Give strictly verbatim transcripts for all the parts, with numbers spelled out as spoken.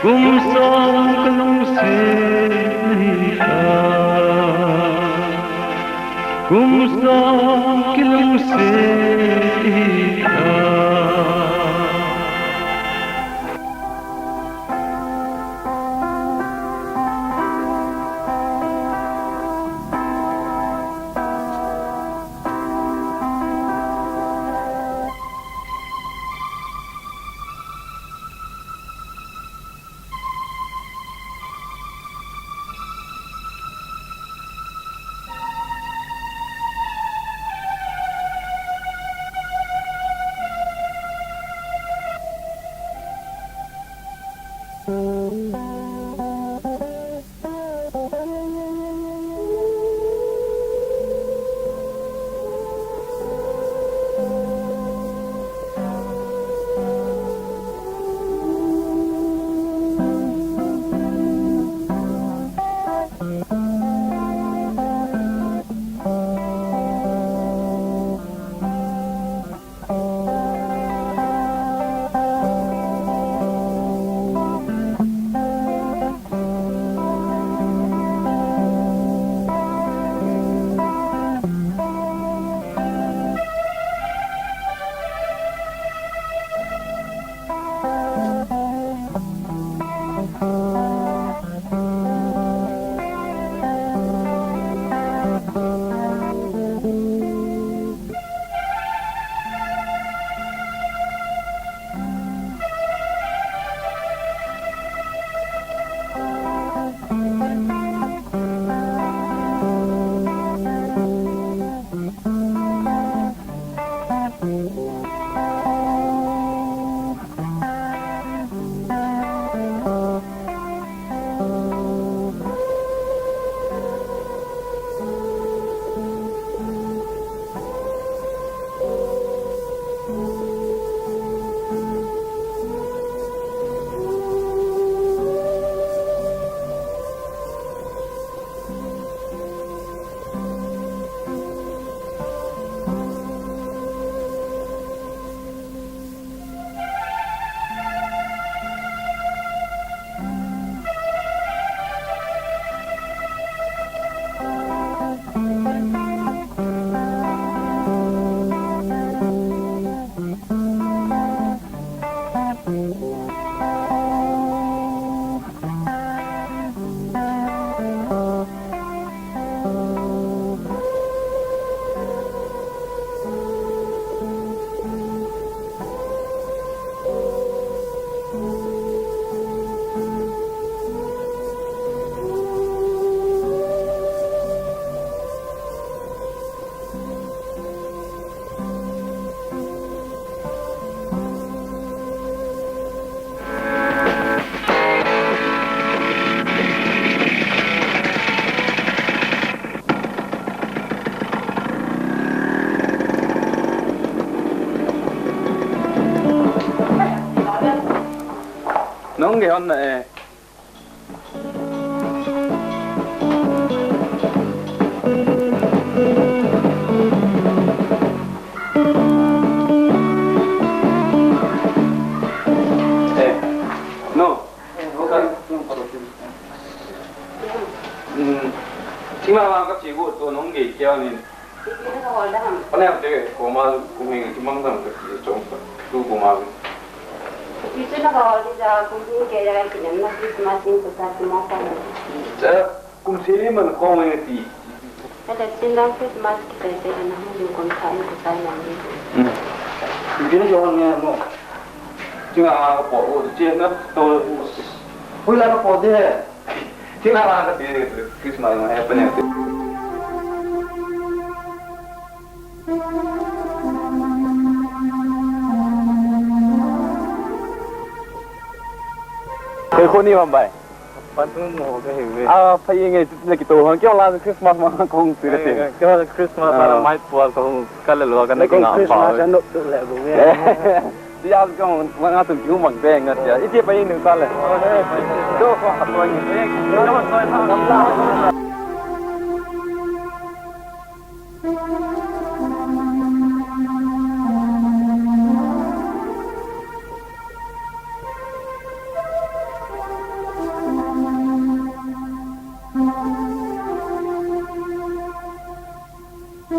Kum song kalungset nahi a, kum song kilungset nahi a. Nong ge hon na e. Eh, no. Hmm. Thing lama ka che gu to nong ge kya ni. Pane te ko ma ku mi ki mang dam ka ki chong pa. Tu ko ma. Ichu na ka hol di ja, kum hing kei ja, kinepna Christmas in kusa ti mo ko na. Cha, kum seli man ko ngai ti. Ala chin dang Christmas kitai te na hung jing kum sa in kusa na ni. Hmm. Ichu na jo ngai mo. Chinga ko o che na to. Hui la ko de. Thing lama ka ti Christmas ma he pa ne. Koi kho ni bang bai. Pan tu mo ka hi ve. Ah, phai nge le ki to hang kyo la Christmas ma kong ti le te. Kyo Christmas ma mai pua kong ka le lo ka na ki nga pa. Christmas no tu le bu nge. Tia kong, wang a tun kiu mang beng a tia. Iti pa inu ta le. Do ko ha to ni. Te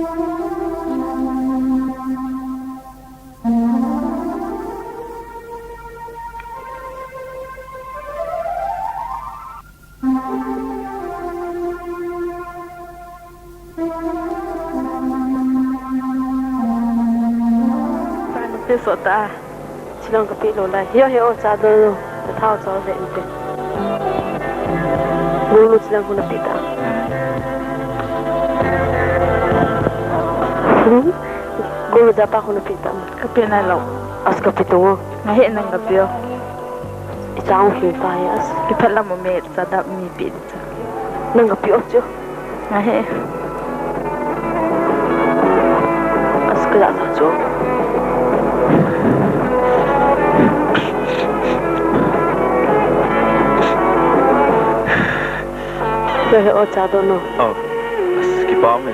so ta. Chilang ka pi lo lai. Yo he o cha do lo. Ta thao cha ve inte. Gulu chilang huna pi ta. Gulu japa huna pi ta. Ka pi na lo. As ka pi to. Nga he nang ka pi o. I chang hi ta ya as. Ki phat lam o me cha da mi pi. Nang ka pi o chu. Nga he. As ka ya ta chu. Ka he o cha do no. Oh. As ki pa me.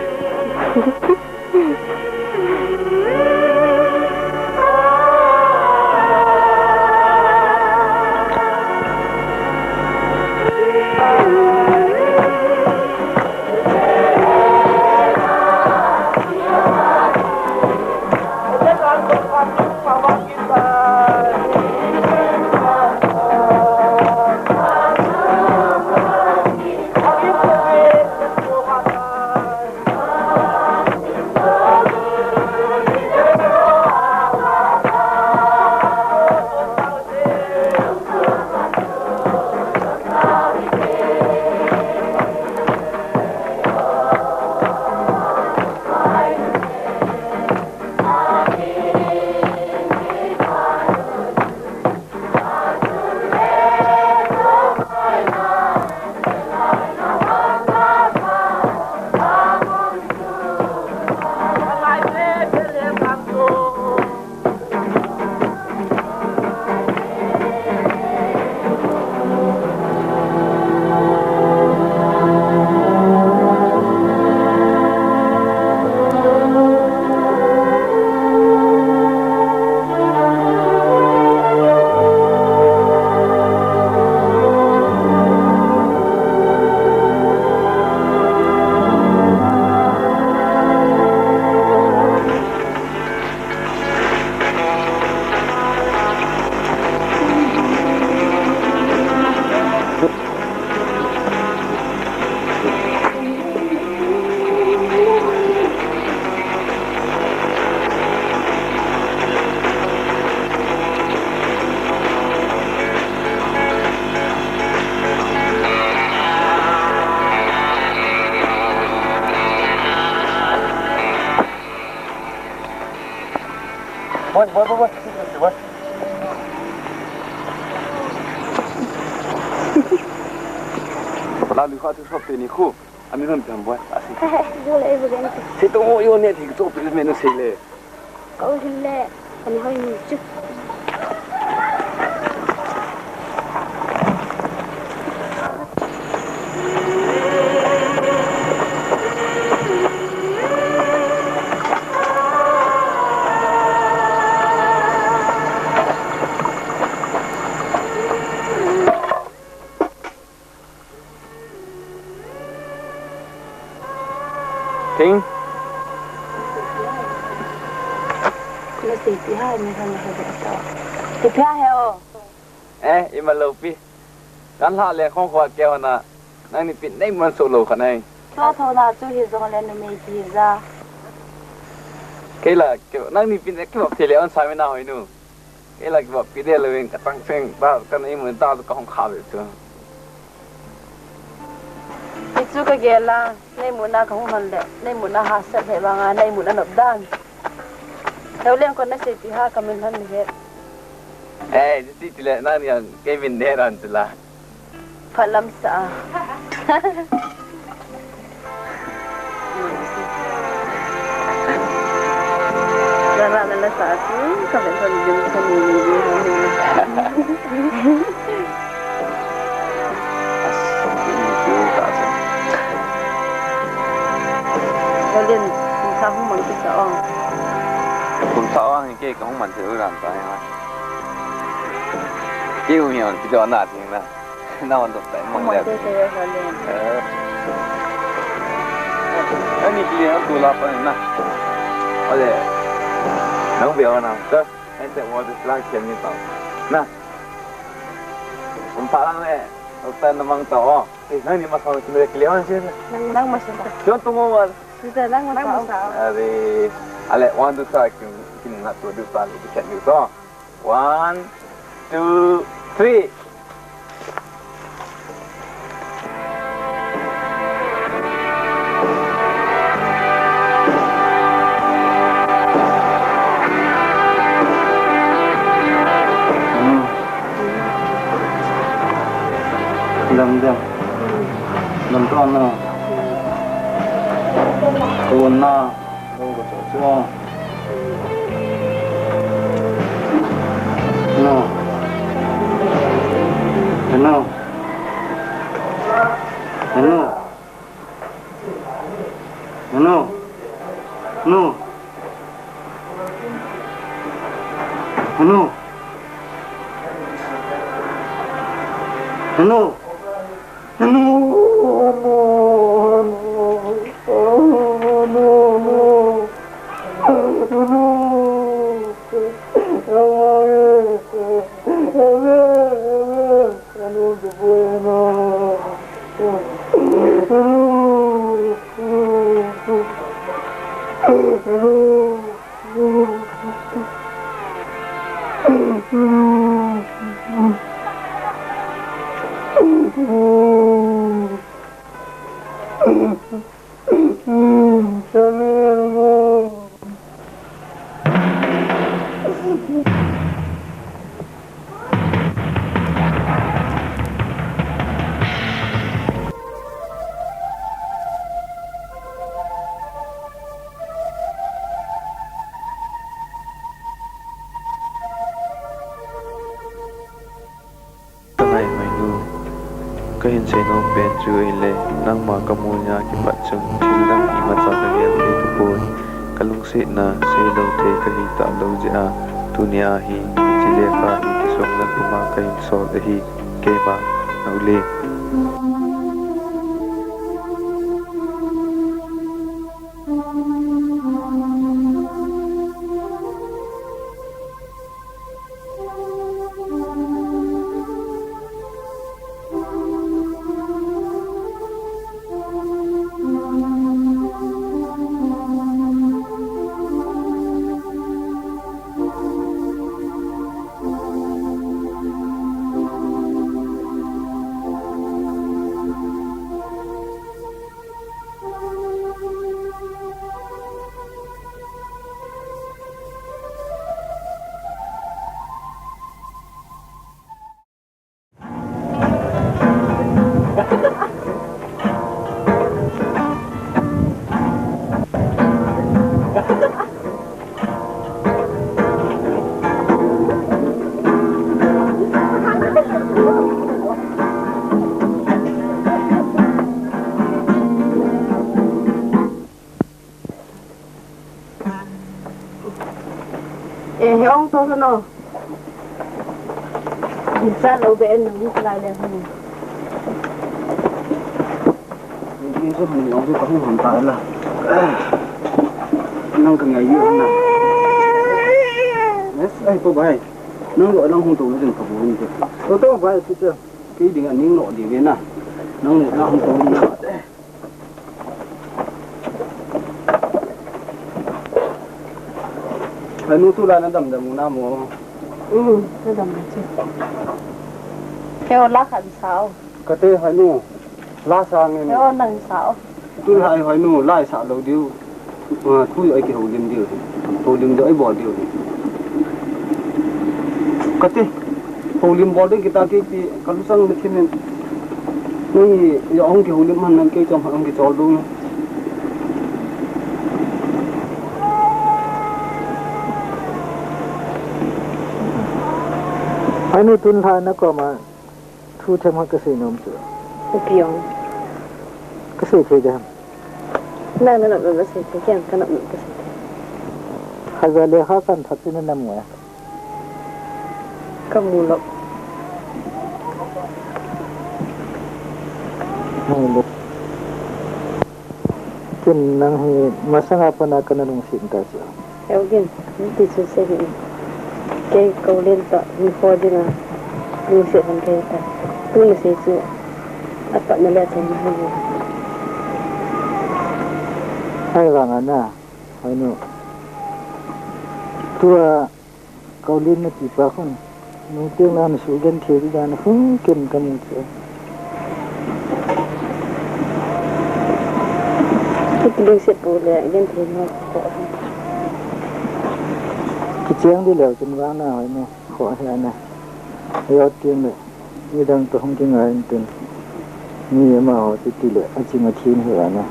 Boy, boy, boy, boy. Pala lui kha tu shop te ni khu. Ami hon pem boy. Asi. Yo le bu gen. Se to mo yo ne thik to pe me no se le. Ka u hin le. Ani hoi ni chu. Thing. Kula seipi ha, mi hon he ta. Seipi ha he o. Eh, ima lo pi. Kan la le khong khwa ke ona. Nang ni pin nei man so lo kha nei. Tho tho na chu hi jong le numei ti ja. Kei la, kei, nang ni pin ke bap thei le on sa mi na hoi nu. Kei la ke bap pi de le weng ka tang seng ta ka nei mun ta ka hong kha ve chu. Hichu ka gel a, nei muna ka hung hon le, nei muna ha sep he vanga, nei muna nop dan. Heu leng kon na seipi ha ka min hon ni he. Eh, ti ti le na ni an, kei min ne ran chu la. Phalam sa. Rara la la sa chu, ka ben thon jum sa ni ni ni ni. Helen, sa hung mang ki sa ong. Kum sa ong ke ka hung man thei u ran ta ya. Ki u mi on ki do na ting na. Na wan dok tai mong le. Mong te te ho le. Eh. Ani kile ha tu la pa na. Ale. Nang be na. Ka. Ese wa de la ke ni pa. Na. Um pa lang le. Utan na mang ta o. Eh, nang ni ma sa ni kile ha si. Nang, nang ma sa. Jon tu mo wa. Sisa, nang ma sa. Nang ma sa. Are. Ale, one, two, three, kin, kin nga tu du pa le, kin ni to. One, two, three. Dam, dam. Dam to na. Ko na. Ko ko so. No. No. No. No. No. No. No. Ka ngai Hoinu, ka hin seinom pen chu ahile, nangma ka mu nia kipat chun thil dang imacha ka gel thei tapoi. Ka lungsetna seilou thei ka hi talou jeh a, tunia hi hiche lekha hi kisong lam puma ka hin sol ahi, keima na u Lem. Eh, he ong to no. Bisa lo be en nung lai le hung. Ni so hung ong to hung hung ta la. Nang ka ngai yu na. Yes, ai to bai. Nang lo nang hung to ni ka bu ni. To to bai, teacher. Kei ding a ning lo di ve na. Nang lo nang hung to ni. Hoinu, tulai na damdam u nam o? Um, na damdam chu. Keo la khat sa o. Kati Hoinu, la sa nge. Keo nang sa o. Tulai Hoinu, la sa lou diu. Ah, thu jong i kihoulim diu hi. Houlim jong i bol diu hi. Kati, houlim bol ding kita kei ti, ka lusang na khin in. Nang hi, jong hung kihoulim man nang kei chom hung kichol ding. Hoinu, tun lha na koma. Thu themkhat kasei nom chu. Ipi jong. Kasei thei dem? Nang nanop nom nasei thei, ken kanop nom kasei thei. Haiva lekha kan phat chu nana mu a? Kamu lou. Mu lou. Ken nang hi masanga pat a kana lungset tai chu. Eugene, hiti chu sei hih in. Kei Koulen toh hinkho dinga lungset hung kahi tai. Tuna sei chu apatna le achanna ahi. Ahivanga na, Hoinu. Tua Koulen nati pa khun, nung teng le nasugenthei ding dan khu ken kamu chu. Kilungset pou le genthei na khoh. Kicheng ding leu chun vang na Hoinu, khoh hi ana. Hijou teng le, midang toh hung kingai intin. Mi amaho chu tile, aching athin hi ana.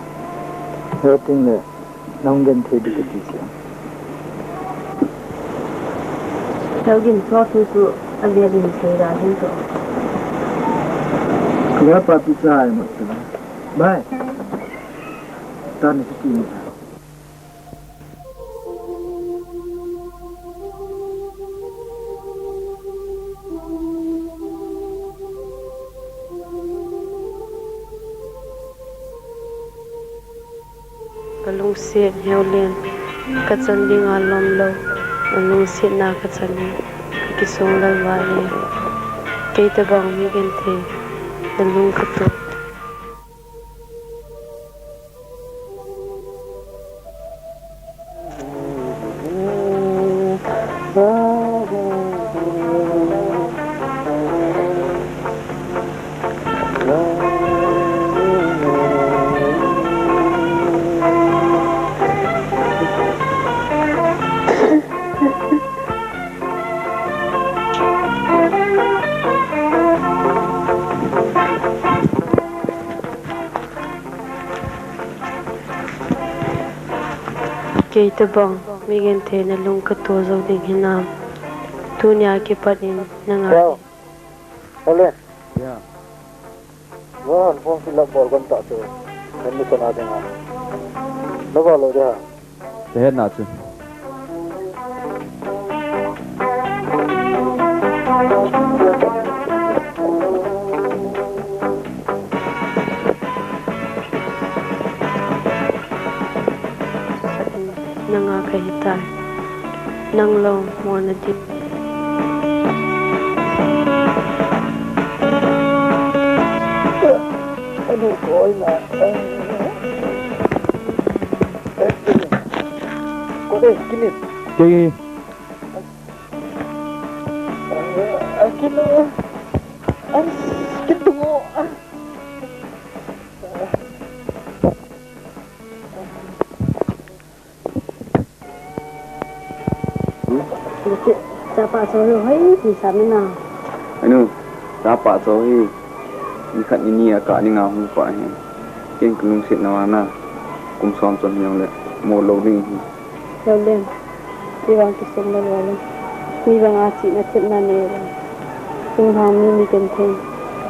Hijou teng le, nahung genthei ding kati chu. Eugene, tua thu chu avel in sei da hin toh. Kaya papi chai mat chu. Bye. Tani kiti mat. Kalungset Heulen, kachan dinga lomlou, nalungsetna kachan in, kakisong lal vale. Kei tabang mi genthei, nalung kato. Kei tabang, mi genthei nalung kato jou ding hinam. Tunia kipat in nanga. Hello. Hello. Yeah. Wan, form fill up bol gon ta chu. Admission a dinga. Nava lou dia. Kahet na chu. Nanga kahitai. Nang lou, mona ding. Anu koi na. Ko de, kini. Kei. Kino. Kino. Chapa cho hi hoi ti sa mina. Anu, chapa cho hi. Nikhat nini a kah dinga hung pah hi. Ken kalungset na vang na. Kum som chom hi jong le. Mo lou ding hi. Loleng. Ivang kisong lou loleng. Mi vang a chihna thepna nei lou. Kum hang mi mi ken thei.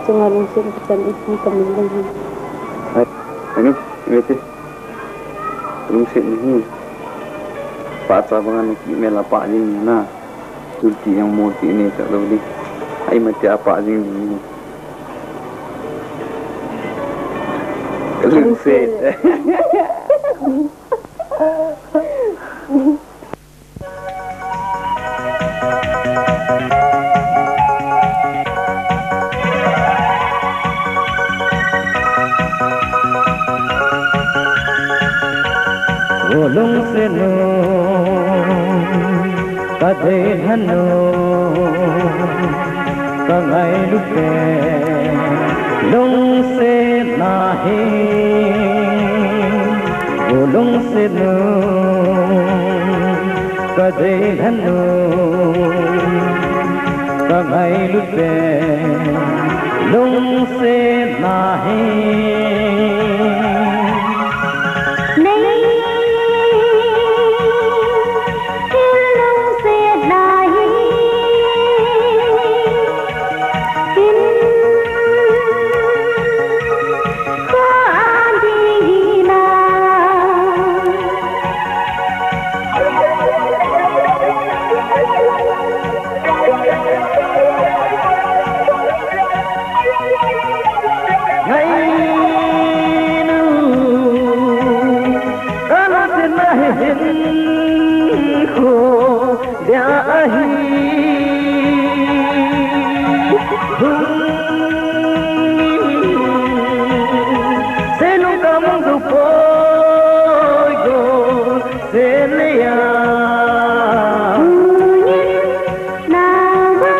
Chunga lungset kachan i hi kamin leng hi. Hai. Anu, anu ti. Lungset ni hi. Pahcha banga nakimel a pah jing na. Chulti jong mo ti nei talou ding. Ai mati a pah jing ding hi. Lungset. O lungset nu, kadei lhanu, kangailu pen, lungset na hi, o lungset nu. Kadei lhanu, kangailu pen, lungset na hi. Nei, lungset na hi. Tin, ko ading na. Ngai. Hinkho dia ahi. Hung se lungkam du poi go se le ya. Hung in na va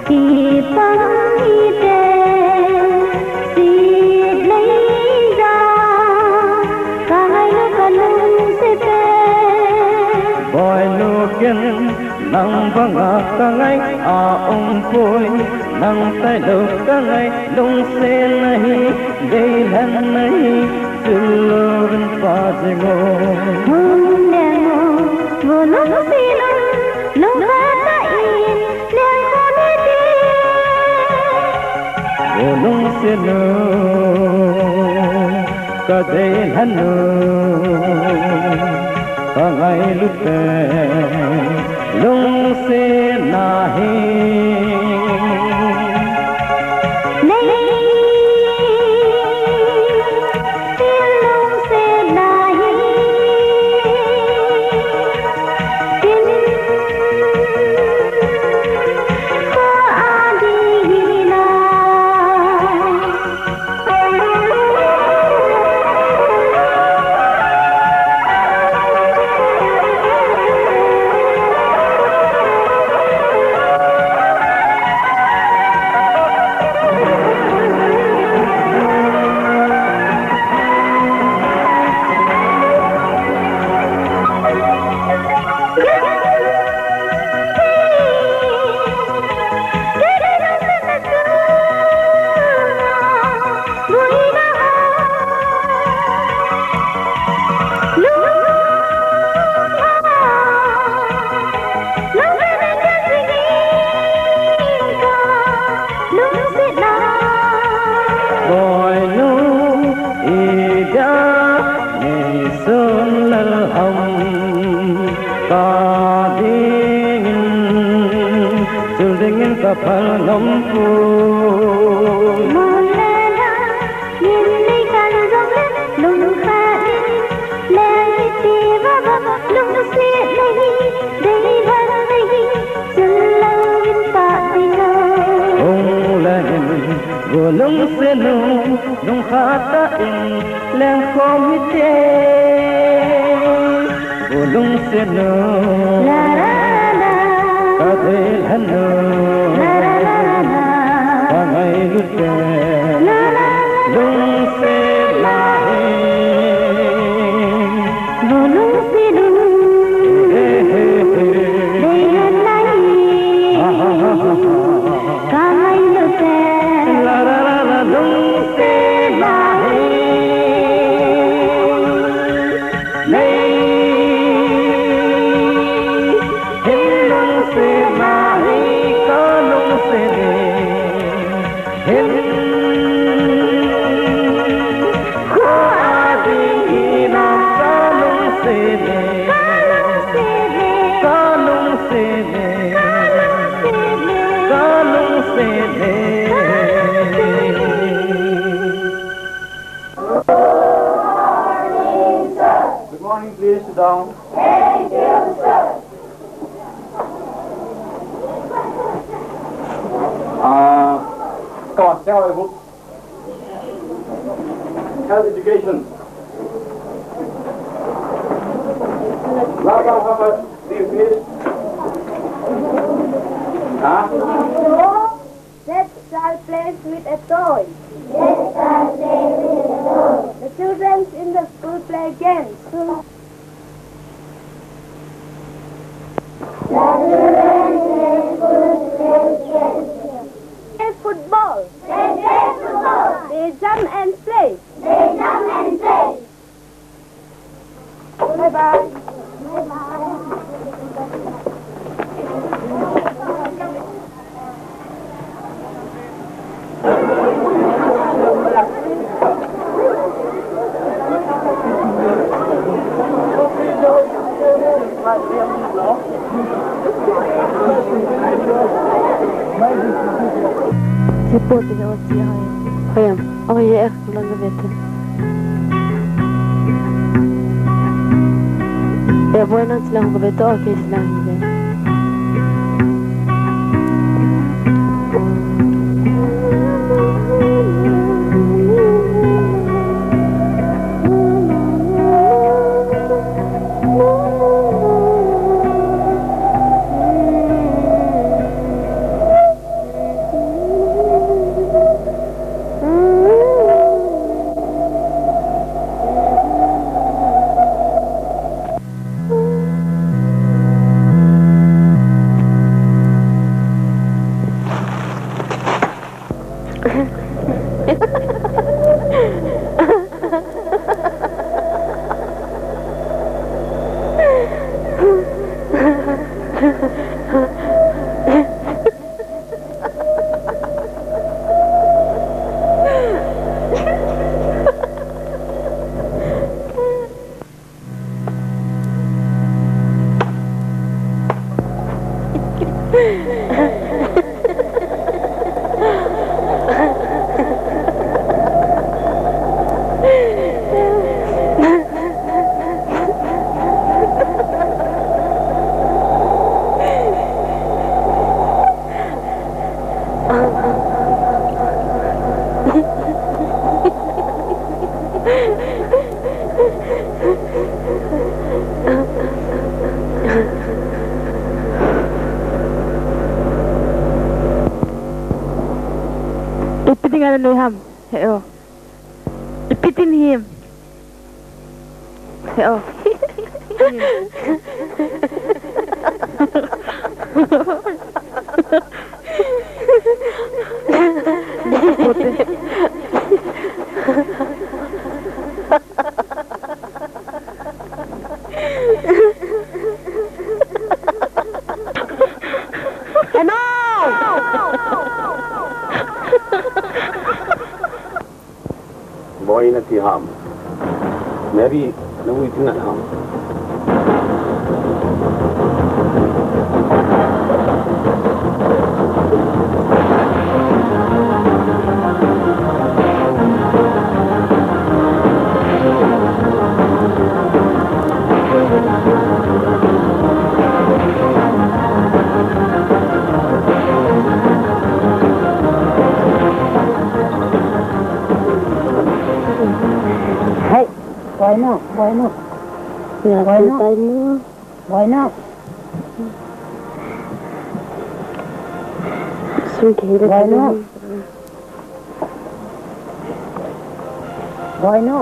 Kipang ite, si leija, ka ngailu ka lungset e. Boinu ken, nang banga ka ngai a um poi, nang tailou ka ngai, lungset nahi, deilen nahi, sil louvin pa jing o. Hung leng o, vo lungset u, lungkhat tah in, Lungset nu, ka deilen nu, ka ngailut e, lungset nahi. Nei, lungset nahi. Boinu, idia neisun lel ham, ka dingin, sil dingin ka phal nom poi. Mun le la, min nei kan jong le, lungkhat in, leng iti vava, lungset nahi, deilen nahi, sil louvin pa ding o. Hung leng in, vo lungset nu, lungkhat tah in, leng khom hite. Vo lungset nu, la la la, ka deilen nu, la la la la, ka ngailut e, la la la, lungset nahi. Vo lungset nu, he he he, deilen nahi. Ha ha ha ha ha. Ka ngailut e. La la la la, lungset nahi. Nei, hin lungset nahi, ka lungset e. Hin, kho a ding hi na, ka lungset e. Ka lungset e. Ka lungset e. Ka lungset e. Good morning, please sit down. Thank you, sir. Uh, come on, tell me who. Health education. Last one, how much? Do you finish? Huh? That child plays with a toy. That child plays with a toy. The children in the school play games. School. The children in the school play games. Play football. They play football. They jump and play. They jump and play. Bye bye. Bye bye. Report le ochi hai. Hoyam. Oh, ye ek lang vete. Te boy nang chilang ko be to ke chilang hi be. Ipi dinga nanoi ham? He o. Ipi tin him? He o. Hello! Boi nati ham. Mary, nang ui tinat ham. Hey, boy no, boy no. Ya, boy no. Boy no. Boy no. Sun ke boy no. Boy no.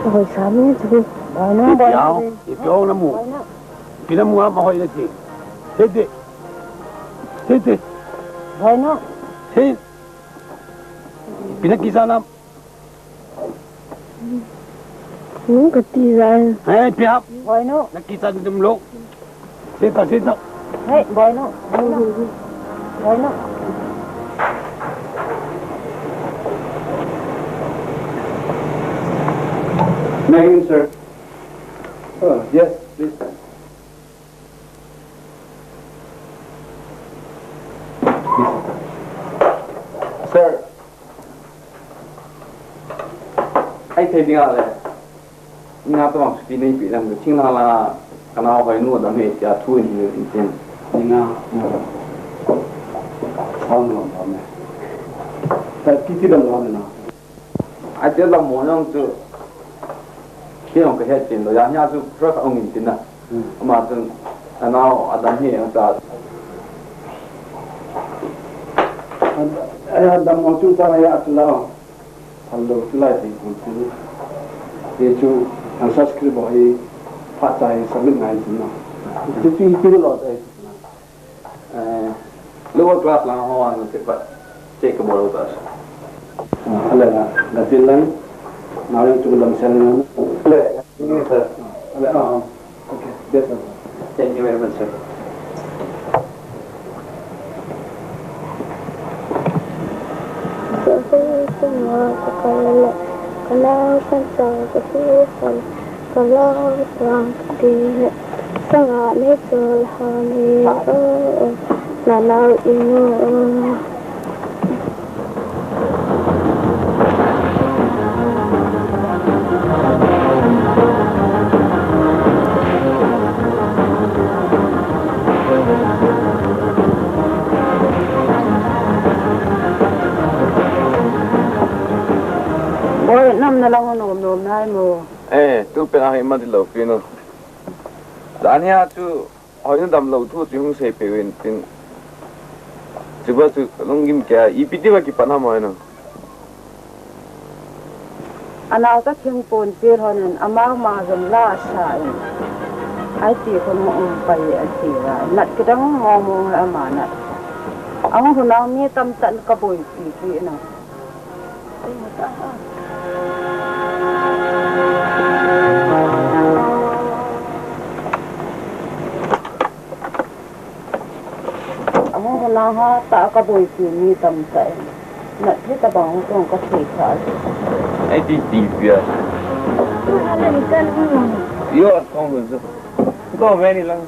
Boy sa mi chu. Boy no, boy no. Ipi hong namu. Boy no. Ipi namu ama hoi nati. Tete. Tete. Boy no. Hey. Ipi nakisa nam. Nung kati jai. Hey, pihap. Boy no. Nakisa dum lo. Sita, sita. Hey, boy no. Boy no. Boy no. May I in, sir? Oh, yes, please. Sir. Ai thei dinga le. Nga to ang suti nei pi lang, ching la la, ka nao hoi nu dam he tia thu in in tin. Dinga. Ang lo dam he. Ta kiti dam lo na. Ai te dam mo yang chu. Ki ong ka he tin lo ya nya chu pra ka ong in tin na. Hmm. Ama chun, anao, adam hi, ang ta. An-, eh, adam ang chun ta ya chu la. Thal lo chu lai thei kun chu. Ye chu, ang subscribe bo hi, pha chai submit ngai chu na. Chu chu ipi lo chai chu na. Eh, lower class lang ho an te pa check ka bol ta. Ah, ale na, da tin lang, na yung chung dam sel na. Ale, ni sir. Ale, ah, okay, yes, sir. Thank you very much, sir. Sa hu sung a ka kal le, ka lau kan sa ka hu kan. Ka lau tuang ka ti le, sanga nei chol ha ni o, na nau i mu o. Ai mo. Eh, tu pen a hi ma di lo pi no. Dan hi a chu, hoi na dam lo thu chu hung sei pe win tin. Chu ba chu lunggim kei a, ipi ti ba kipan ham hoi no. Anao ta thingpon pil hon in, amau ma jong la sa in. Ai ti khun mo um pai a ti va. Nat kidang mo mo ama nat. Ang hunang mi tam tan ka boi pi pi na. Ang huna ha ta ka boi pi mi tam ta e. Na thi ta bang kong ka thi kha. Ai ti ti pia. Yo, kong zo. Ko ve ni lang.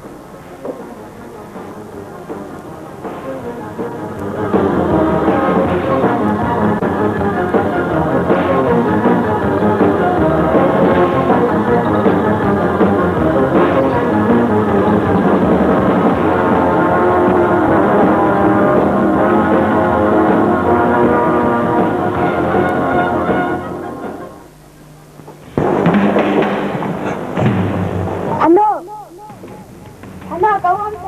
Ano? Ano, kawam te.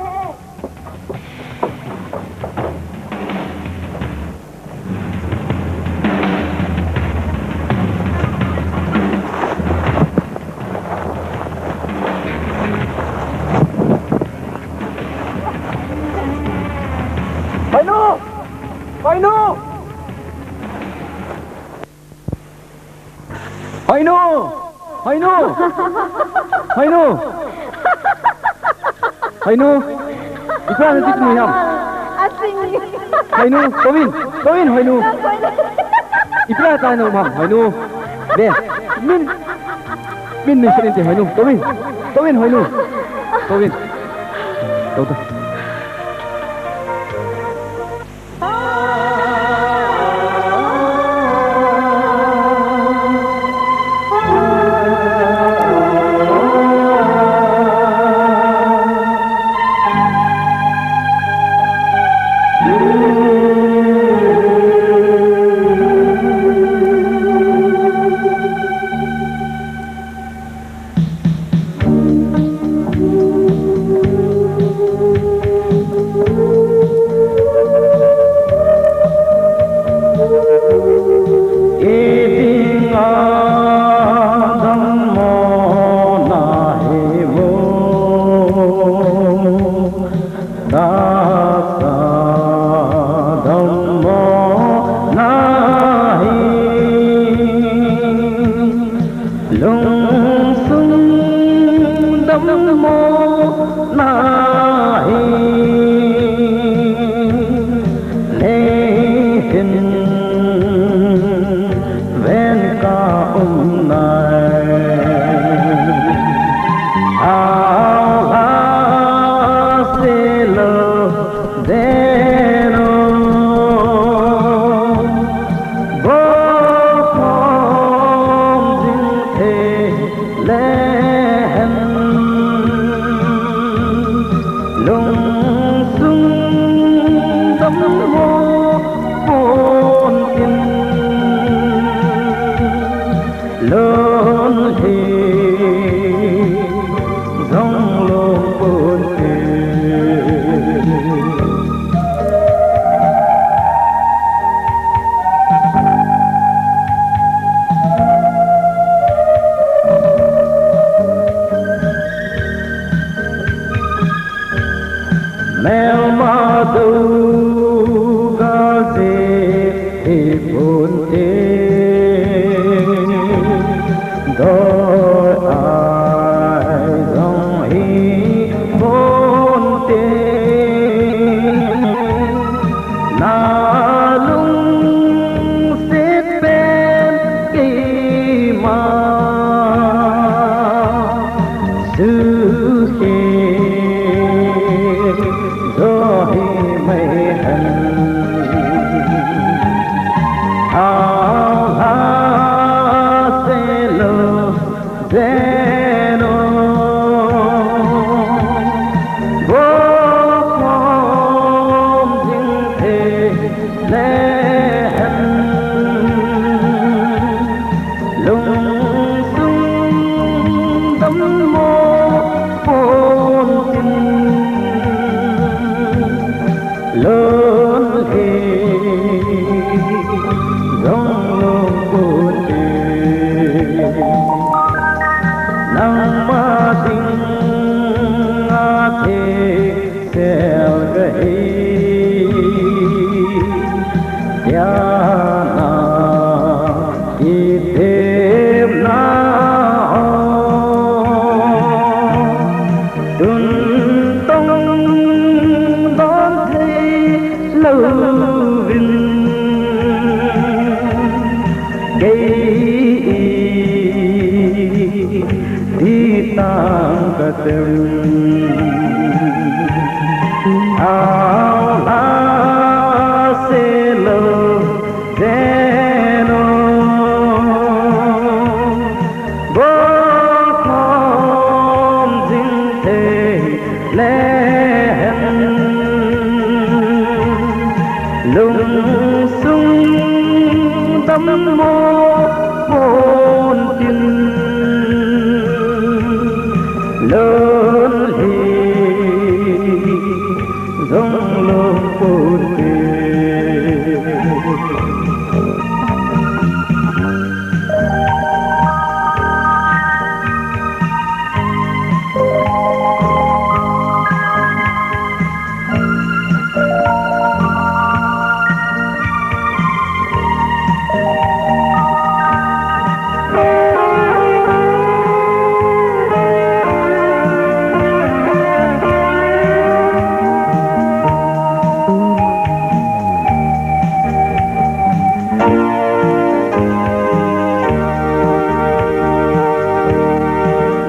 Hoinu! Hoinu! Hoinu! Hoinu! Hoinu! Hoinu! Ipi na ti tu ham? Asing. Hoinu! Tovin! Tovin, Hoinu! Ipi na ta no ham? Hoinu! Be! Min! Min ni sinin ti Hoinu! Tovin! Tovin, Hoinu! Tovin! Tovin! Tahsa dammo nahi, lungsung dammo nahi, nei hin ven ka um nai. Hao hao se lo, zeno, bo khom jing thei le hen. Lungsung dammo pon in, lon hi jong lom pon in. Melma dou ga je hi pon te, doi ai jong hi pon te. Na lungset pen keima suh hi jo hi mai hen. Hao hao se lo, zeno, bo khom jing thei le hen. Lungsung Nangma dinga thei sel kahi, tiana kitepna ho. Tun tong don thei louvin, kei itih tang katem. Aola se lou zen o, bol khom jing thei le hen, lungsung dammo pon tin, lonely jong lou pon tin.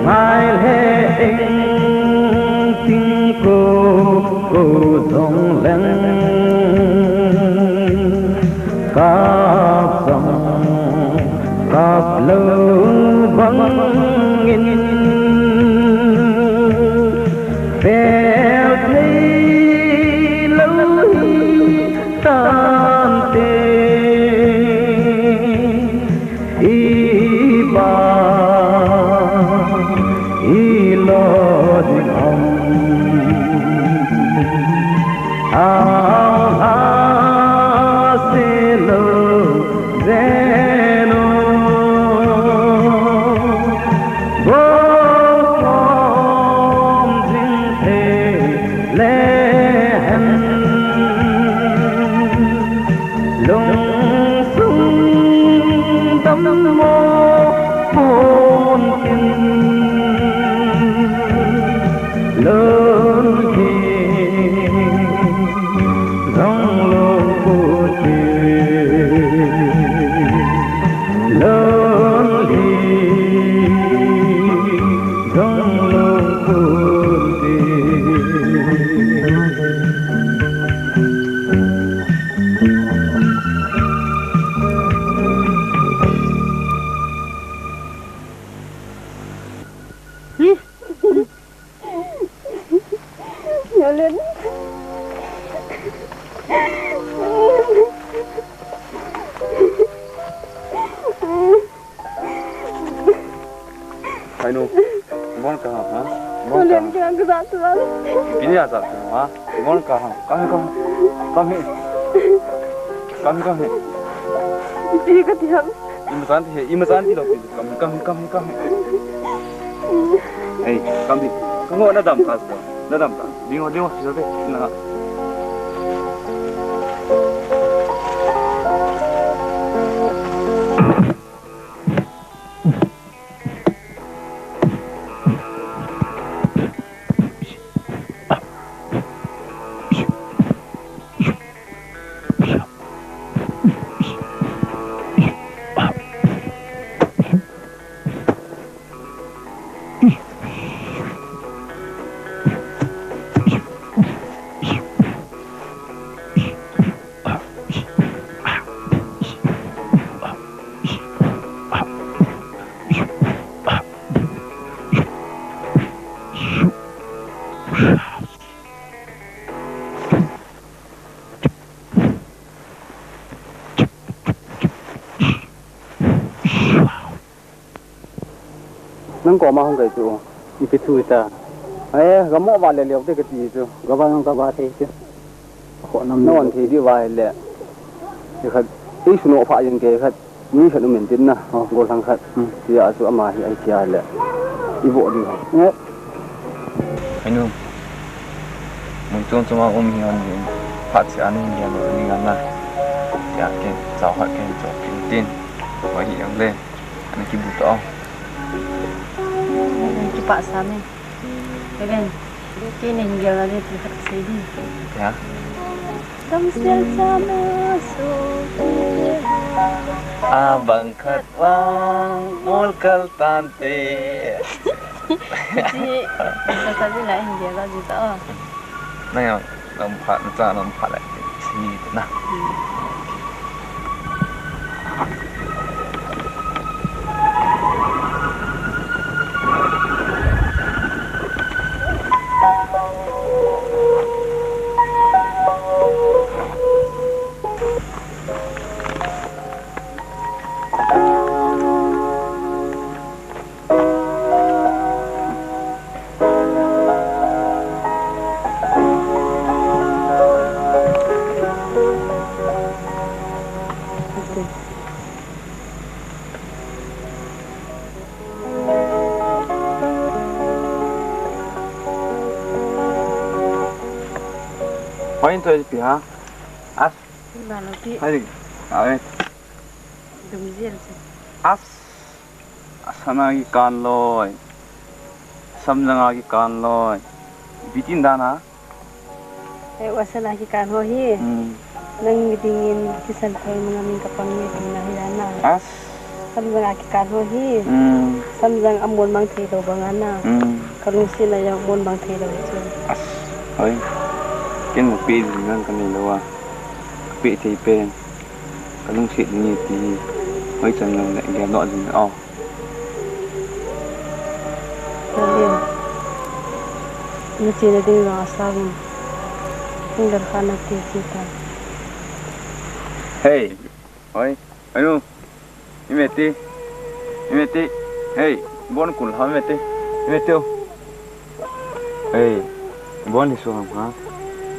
Ngai le eng ting ko, ko jong leng, kap jong kap lou bang in, pel thei lou hi tante. Iba ilo ding ham. Aola se lou zen o, bol khom jing thei le hen, lungsung dammo pon tin, lonely jong lou pon tin, lonely jong lou pon tin. Nalen. Hai nu, ibon kaha, ha? Ibon kaha. Nalen kina kasa tuan. Pini asa, ha? Ibon kaha. Come here, come here. Come here. Come here, come here. Ipi kati ham. Imasan ti he, imasan ti lou pi. Come here, come here, come here, come here. Hey, come here. Come on, nadam ka, nadam ka. Dingo, dingo, sisa te, na. Nang koma hung kai chu. Ipi thu ta. Eh, gamo va le leo te kati chu. Gava nang gava thei chu. Kho nam non thei di va le. Ikhat, ei suno pha yin ke khat. Mi khat um in tin na. Oh. Gollhang khat. Hmm. Tia chu ama hi ai tia le. Ivo ding hai. Vo. Ainu. Mun chom chom a um hi hon ding. Phat se anin dia lo ni ngam na. Ya ken, chau hat ken, chau ken tin. Wa hi ang le. Ani kibu to. Kipa sa me. Kevin. Kei nin gel a le ti khat sei di. Ya. Damsel chana so. A bang khat vang mol kal tante. Ji, sa sa ji la in gel a ji ta. Na ya, lam phat, na cha lam phat la. Si na. Hoi, in toi pi ha? As. Ba lo pi. Hai, awe. Dum jel che. As. Asana ki kan loi. Samjanga ki kan loi. Bitin dan ha? He, u asana ki kan ho hi. Hmm. Nang dingin kisan thei manga min ka pang ni ding na hi dan na. As. Samjanga ki kan ho hi. Hmm. Samjang a mon mang thei lo bang ana. Hmm. Ka lungset na jong mon mang thei lo chu. As. Hoi. Ken mo pe ding nang ka nei lo a. Ka pe thei pen. Ka lungset ding e ti. Hoi chan nang le gel doh ding o. Nalim. Na chena ding jong asang in. Hung dan kha na ti ti ta. Hey. Oi. Oi nu. Imeti. Imeti. Hey. Bon kul ha imeti. Imeti o. Hey. Bon ni so ham ha.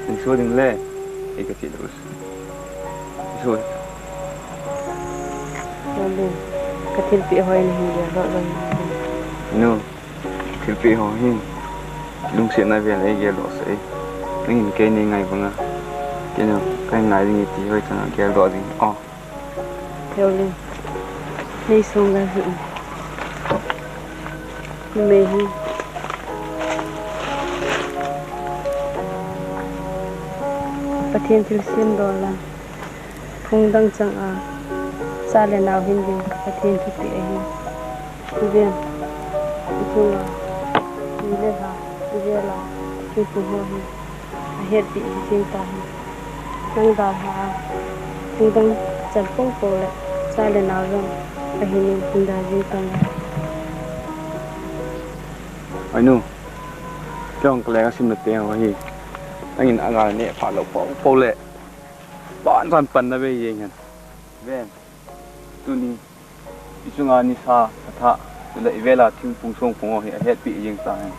Ni so ding le. Ei ka ti lo. Ni so. Nalim. Ka thilpeh hoi na hin dia lo lo. Nu. Thilpeh ho hi lungsetna vel a igel doh sah e. Nangin kei nei ngai banga. Kei jong ka ngai ding e ti hoi chang a gel doh ding. O. Theo le. Nei sung gal hi. Numei hi. Pathen thilsem dola. Phung dang chang a. Cha le nao hin ding. Pathen thupeh ahi. Iven, ichunga, mi le lha, ivela, thingphung ho hi, ahetpeh hi jeng tahi. Nang dalha a, thingdang chan pong pong le, cha le nao jong, ahin in hung da jeng tahi. Oi nu, kei jong ka le ka sim na te ho hi, nangin angal neh pha lou pong pong le, pan chan pan na ve jeng hen. Ven, tuni. Ichunga nisa, atha, chule ivela thingphung songphung ho hi ahetpeh jeng tahen.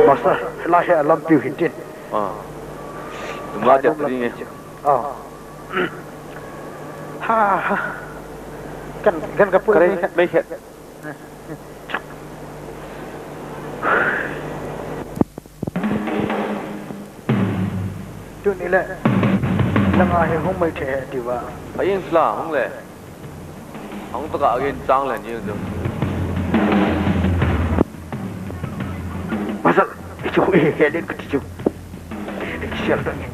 Master, lai hi alampiu hitin. Ah. Tumla tia tadi ni. Ah. Ha, ha. Kan, kan kapui. Kare, mai khe. Tuni le, langa hi hung mai thei e tiu va. Ayin sla, hung le. Hung taka agin chang le ni jong. Pasal, ichu, eh, he le kuti chu. Ikisial ta ni.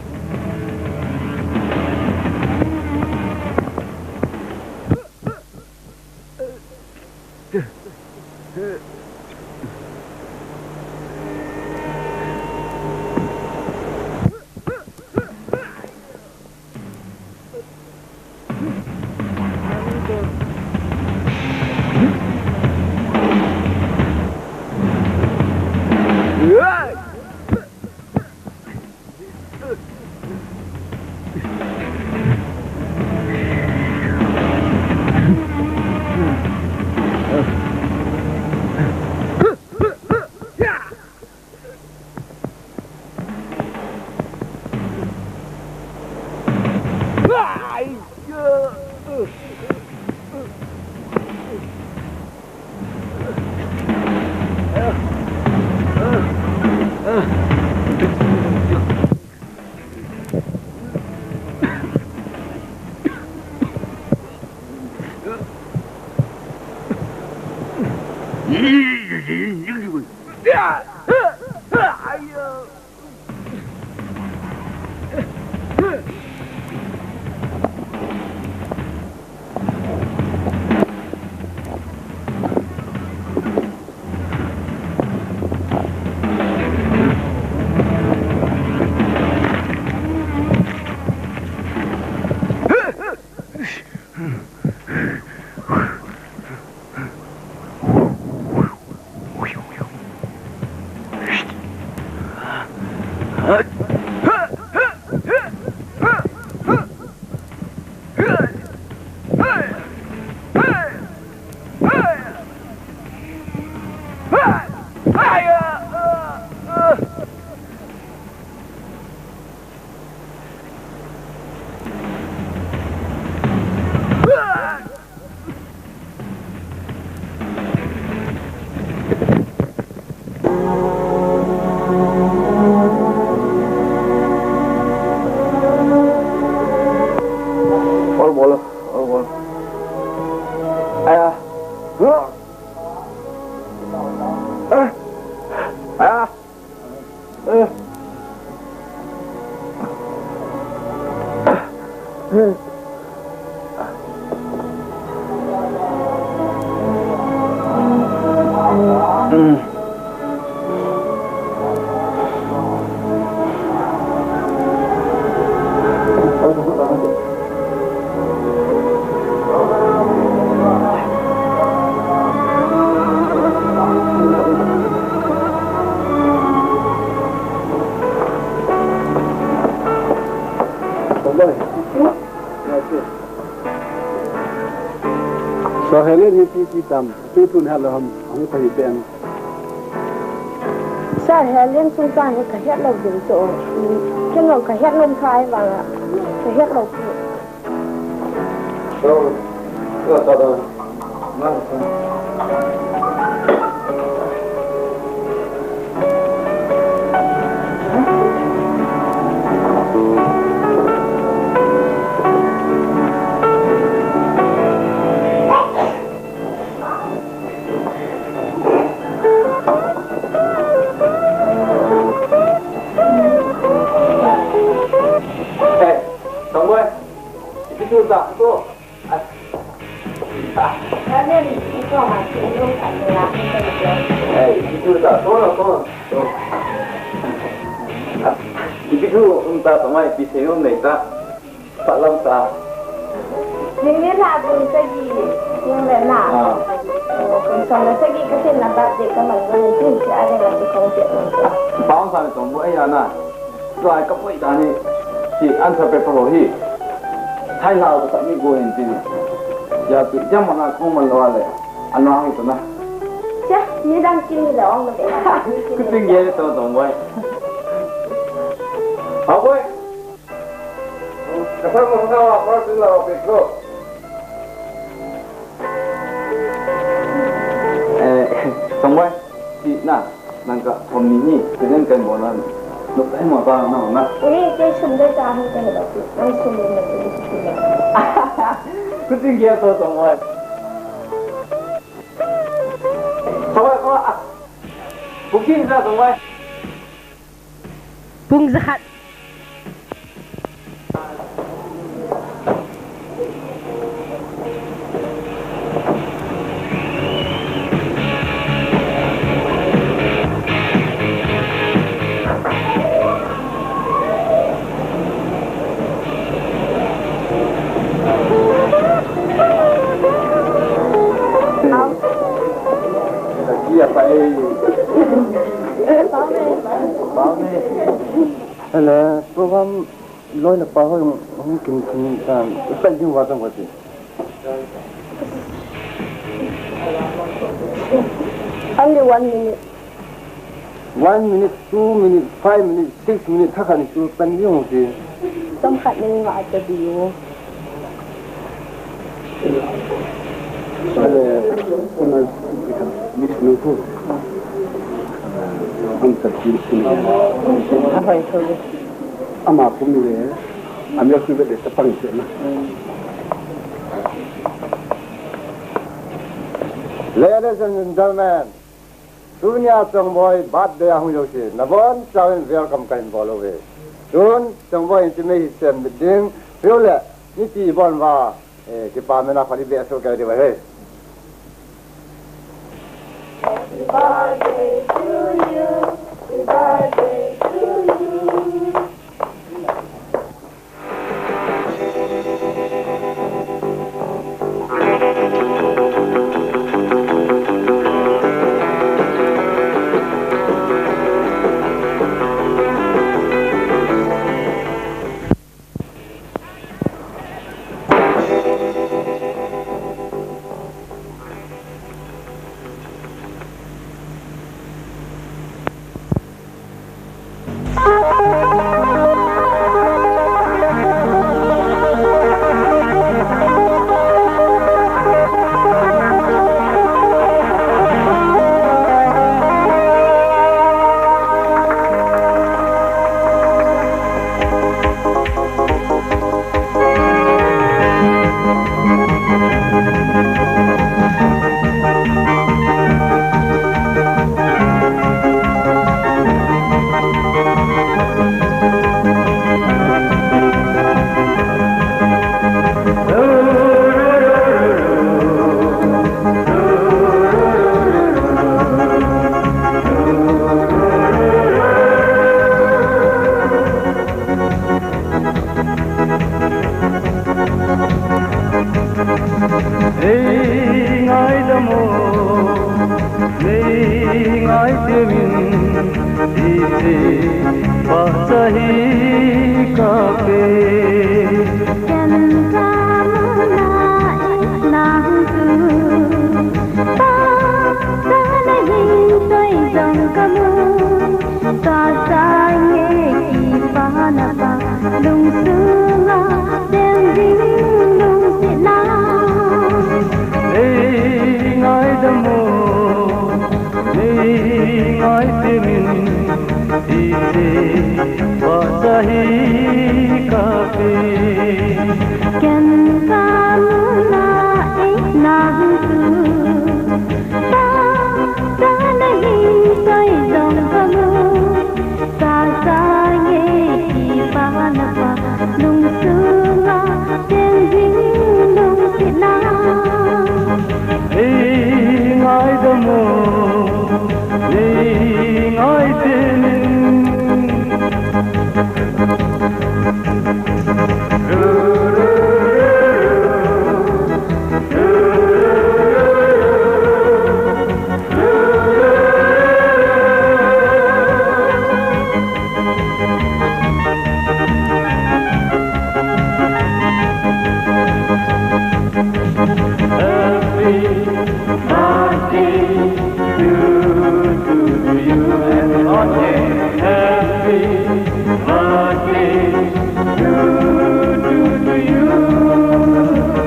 Ol bol, ol bol. Aya. Aya. Sir Helen hi ipi ti tam, ipi tun het lou ham, hung pai pen. Sir Helen chungchang hi ka het lou ding chu. Ken jong ka het nom kha ahivanga, ka het lou pi. Hey, Tongboi, ipi thu ta, thu. Hey, ipi thu ta, thu, thu. Ipi thu, um, ta, Tongboi, ipi sei um nei ta. Phatlam ta. Jing ni la bung sagi, jing le na. Ah. Bung som le sagi ka sin na birthday ka man bung jing si a le la tu kong jet man. Bang sa ni Tongboi ai ana. Tua ka poi ta ni. Si answer paper ho hi. Hai la ka sa mi go in ti ni. Ya tu jam na kong man lo le. Ana hi tu na. Cha, ni dang kin ni la ong le. Ku ting ye to Tongboi. Tongboi. Kasar mo sa wa, para sila wa, Petro. Eh, Tongboi, si na, nang ka, thom ni ni, si nen kan mo na, nuk ai mo ta na na. Eh, kei sum dei ta hu ka hela tu, nang sum ni na tu ni tu na. Ku ting kei to, Tongboi. Tongboi, Tongboi, ah. Booking na, Tongboi. Pung zakhat. Hello, program loi le pa ho hung kin kin tan, ipai ding va tang va ti. Only one minute. One minute, two minute, five minute, six minute, thakhat ni chu pan ding hung ti. Chomkhat ni nga ta di u. Miss Nungku. Am ta kin sin. Ahoi thole. Ama pum le. Amia kui be le tapang se na. Ladies and gentlemen, Tunia Chongboi birthday a hung jouse, nabonchauvin welcome kahin bol uve. Tun Chongboi in chi mei hi sem ding, piu le, miti bon uva, eh, kipana khut i beh soh kei diu ahi. Happy birthday to you. Happy birthday to you. Nei ngaidam o, nei ngaidam in, hiche phatah hi kapeh. Ken kamu na in nang tu, phatah na hin toi jong kamu. Kasang e kipana pa, lungsunga cheng ding lungsetna. Nei ngaidam o, nei ngaidam in, hiche phatah hi kapeh. Ken kamu na in nang tu, phatah na hin toi jong kamu. Kasang e kipana pa, lungsunga cheng ding lungsetna. Nei ngaidam o, nei ngaidam in. Happy birthday to, to you. Happy birthday to, to, to you.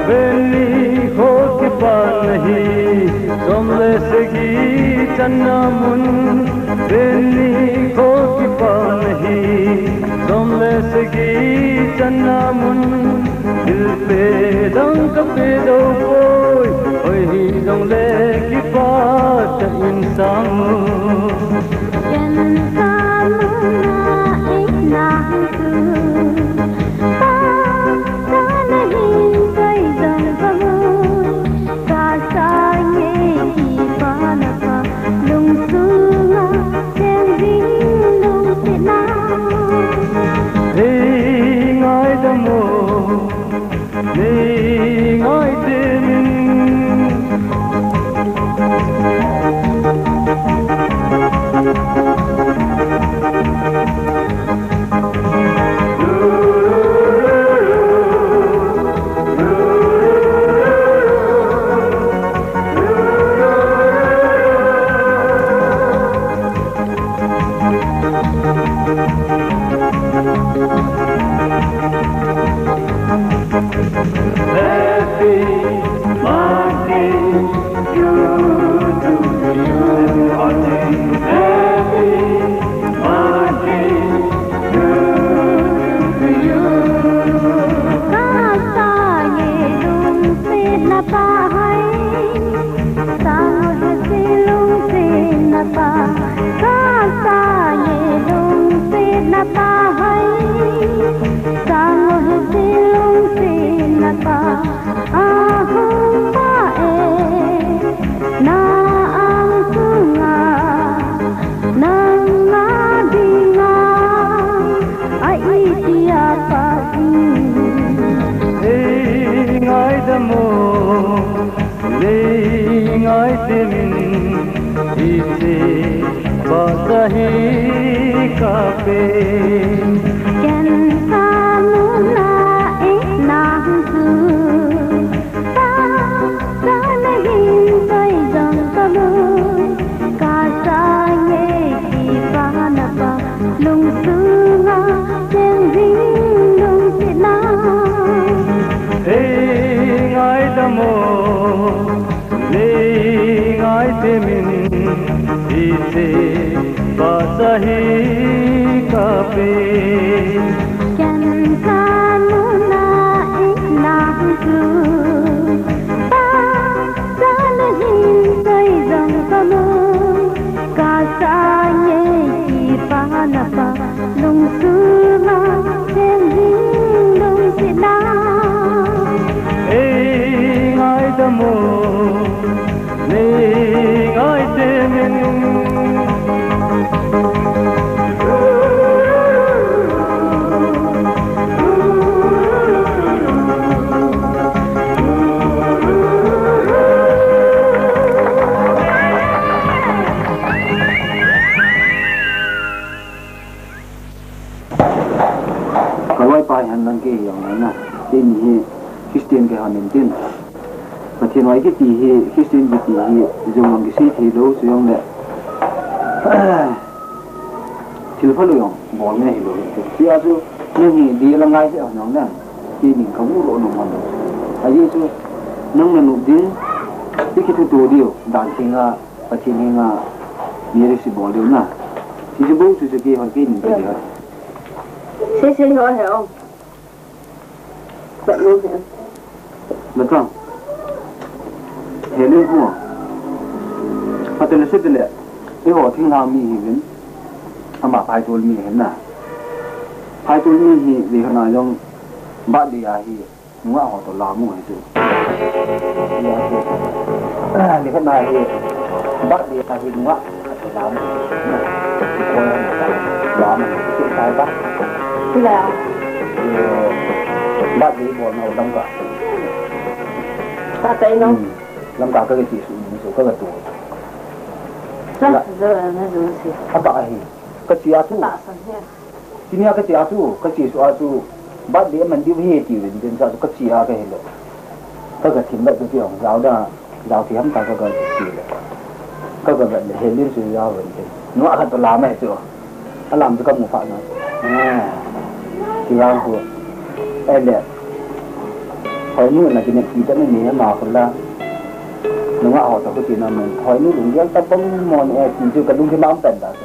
Veni ho kipana hi, som le sagi channa mun. Veni ho kipana hi, som le sagi channa mun. Thilpeh dang kapeh lou poi, hoi hijongle kipah tah in sang u. Ken kamu na in nang tu, phatah na hin toi jong kamu. Kasang e kipana pa, lungsunga cheng ding lungsetna. Nei ngaidam o, nei ngaidam in. Sahi kape. Ken kanuna e nang chu. Pasal hin koi jong kamu. Kasang e kipana pa. Lungsunga cheng jing lungsetna. Ei ngaidam o. Nei ngaidam in, hiche pasa hi kape. Ken kanuna e nang chu, pasal hin koi jong kamu, kasang e kipana pa. Lungsunga cheng jing lungsetna. Ei ngaidam o, nei ngaidam in. Ka loipa hi hen lang kei hi jong le na. Keini hi Christian kei hon in tin. Pathen hoi kiti hi, Christian kiti hi, jong lang kisei thei lou, chujongle. Thil phalou jong bol ngai hilou. Chuti a chu, nang hi dih la ngai hi jong le. Keini ka mu lou nom hon. Ajeh chu, nang na nop ding, i kithuto diu, dan theng a, Pathen henga, marriage bol diu na. Ti chu bou chu chu kei hon keini ka dih hon. Sei sei ho he ong. Vet nung he. Vet nung. He le hu. Ati le se te le. Eiho thinglhang mi hi vin. Ama phaitol mi hi na. Phaitol mi hi ve hana jong birthday a hi. Nungah ho toh lam u hi chu. Ni khat na hi, birthday a hi nungah ho toh lam u. Lam u, sai ba. Ti la. Eh, birthday bol na u lam ka. Ta tai no. Hmm. Lam ka ka ti su, su ka ka tu. Sa, zo, na zo si. Aba hi. Ka ti a tu. Ta sa hi. Tunia ka che a chu, ka che su a chu, birthday aman diu ahi ti uvin, tin sa chu ka che a ka hile. Ka ka thim vet chu ti ong, jao da, jao ti ham ta ka ka che le. Ka ka vet le, helin su jao ven tin. Nungah khat toh lam ahi chu. Alam chu ka mu phat na. Eh. Ti vang khu. Ahile. Hoinu na kinep pi ta ni ni ma khu la. Nungah ho toh khu ti na mun. Hoinu lunggel ta bang mo ni e ti chu ka lungthim a um pen ta chu.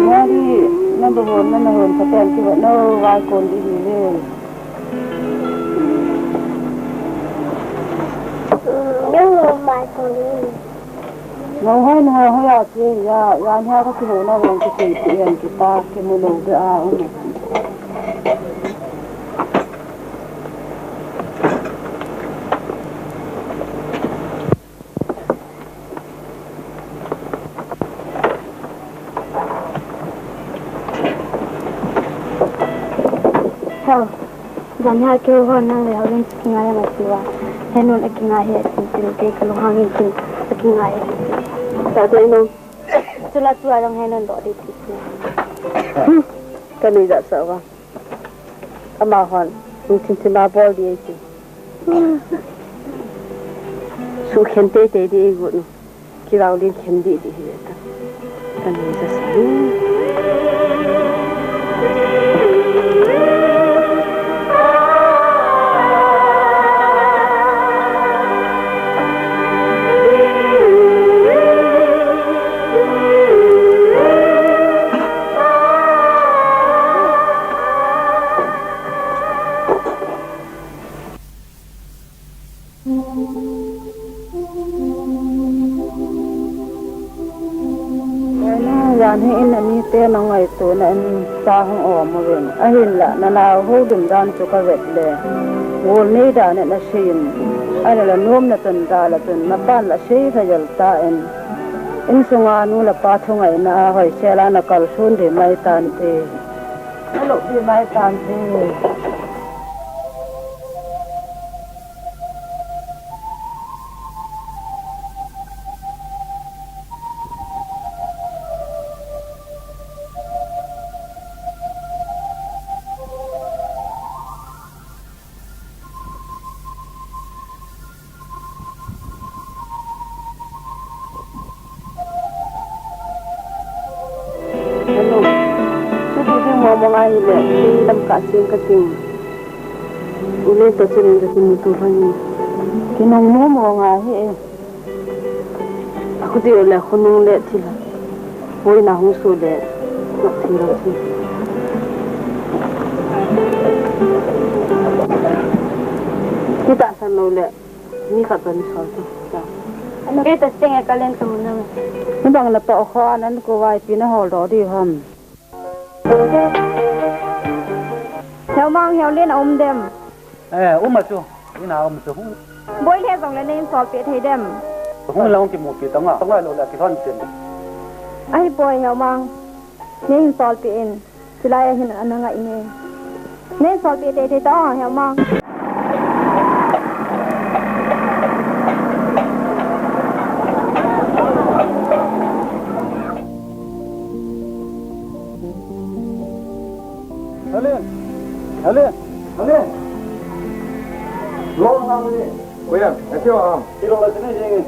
Mari, na bahon, na nahon, phaten kivat nau, vaikon ding ahi ve. Nau hoi, nau hoi, a che, ya, ya, nia ka kihou na vang, kisei, kisei, kita, kimu lou be a, um. Heo, jan hi a keu ho nang le hao len chu kingai a ma tiu a. Henun a kingai hi a tin tin te ka lunghang in tin a kingai. Ta te no. Chula tua jong henun do di ti. Hmm. Ka nei ja sa wa. Amahon, lungthim thim a bol ding ahi ti. Sukhen teitei ding ahi got nu. Kiraolin khen ding ding ahi ta. Kan ni ja sa. Jan hi in a mite na ngaitona in cha hung om uvin. Ahinla, na nao houlim dan chu ka vet le. Gol nei dan in a seiyin. Ahinla, nomna chun da la chun, na pan la sei lha jel ta in. Insunga nu le pa thungaina a hoisel a na kalson ding mai tante. Na lop ding mai tante. Ngai le, tam ka sing ka ting. U Len to chin ka tin tu hang. Kinung mo mo nga hi e. Aku ti le khonung le thil. Boina hung su le. Nok thil lo thil. Kita san lo le. Ni khat ban sol tu. Ana ke ta sing e ka len tu na. Ni bang na pa kho anan ko vai pi na hol do di ham. Heumang, Heulen a um dem? Eh, um a chu. Ina um chu. Boi le jong le nei sol pe thei dem? Hung la hung kimu pe tang a. Tang a lo la ki hon chen. Ahi poi Heumang. Nei sol pe in. Chulai a hin ana ngai ne. Nei sol pe thei thei ta Heumang. Helen! Helen! Helen! Lo ham ni. Kuya, ati wa ham. Kilo la tene jeng.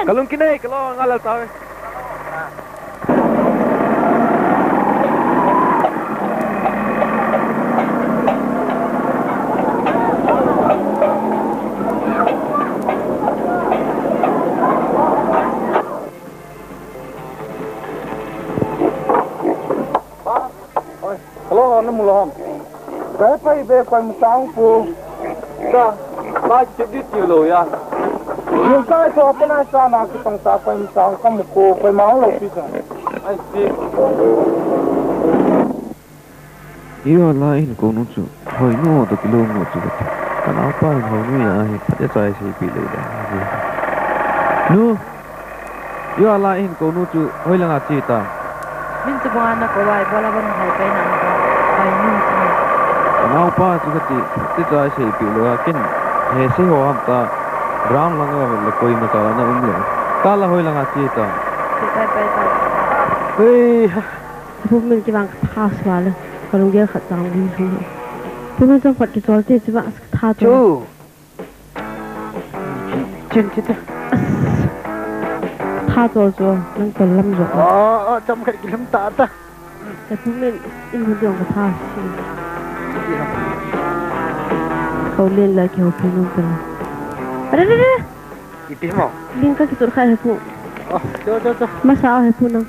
Ka lung kinei, ka lung ngal tau. Hello, na mu lom. Pai pai be pai mu sang pu. Sa, pai chip di ti lo ya. Yung kai to pa na sa na ki tong sa pai mu sang ka mu ko pai ma lo pi sa. Ai si. Io la in ko nu chu. Hoi nu to ki lo nu chu. Ka na pa hoi nu ya hi. Pa ya sai si pi le da. Nu. Io la in ko nu chu hoi langa chi ta. Min chu banga na ko vai bola ban hai kai na ta. Hai nu. Nau pa chu ka ti, ti chai sei pi lo a kin. He sei ho ham ta. Ground langa le koi ma ta na um le. Ta la hoi langa chi ta. Ti pai pai ta. Hei. Pu min ki bang tha swa le. Ka lung gel khat chang bu lu. Pu min chang khat ki chol ti chi bang tha chu. Chin, chin, chin. Tha chol chu, nang tol lam jo. Oh, oh, cham khat kilum ta ta. Ka pu min in hun jong ka tha si. Kau len la ki ho pu nung ta. Are, are, are. Ipi mo? Ling ka ki tur khai he pu. Oh, cho, cho, cho. Masa he pu nang.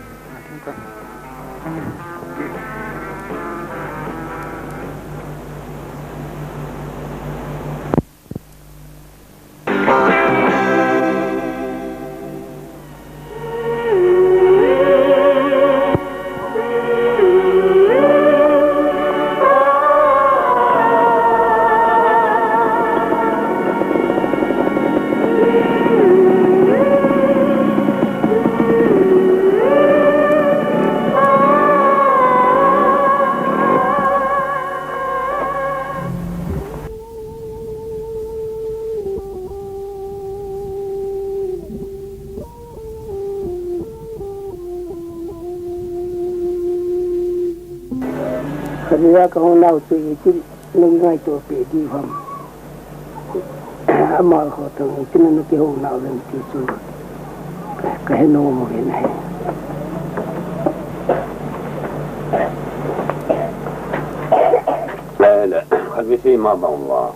Khatvei a ka hung nau chu iti nung ngaito pe di ham. Ama ho to iti na ki hung nau len ti chu ka he nom mo hin hai. Khatvei sei ma bang uva.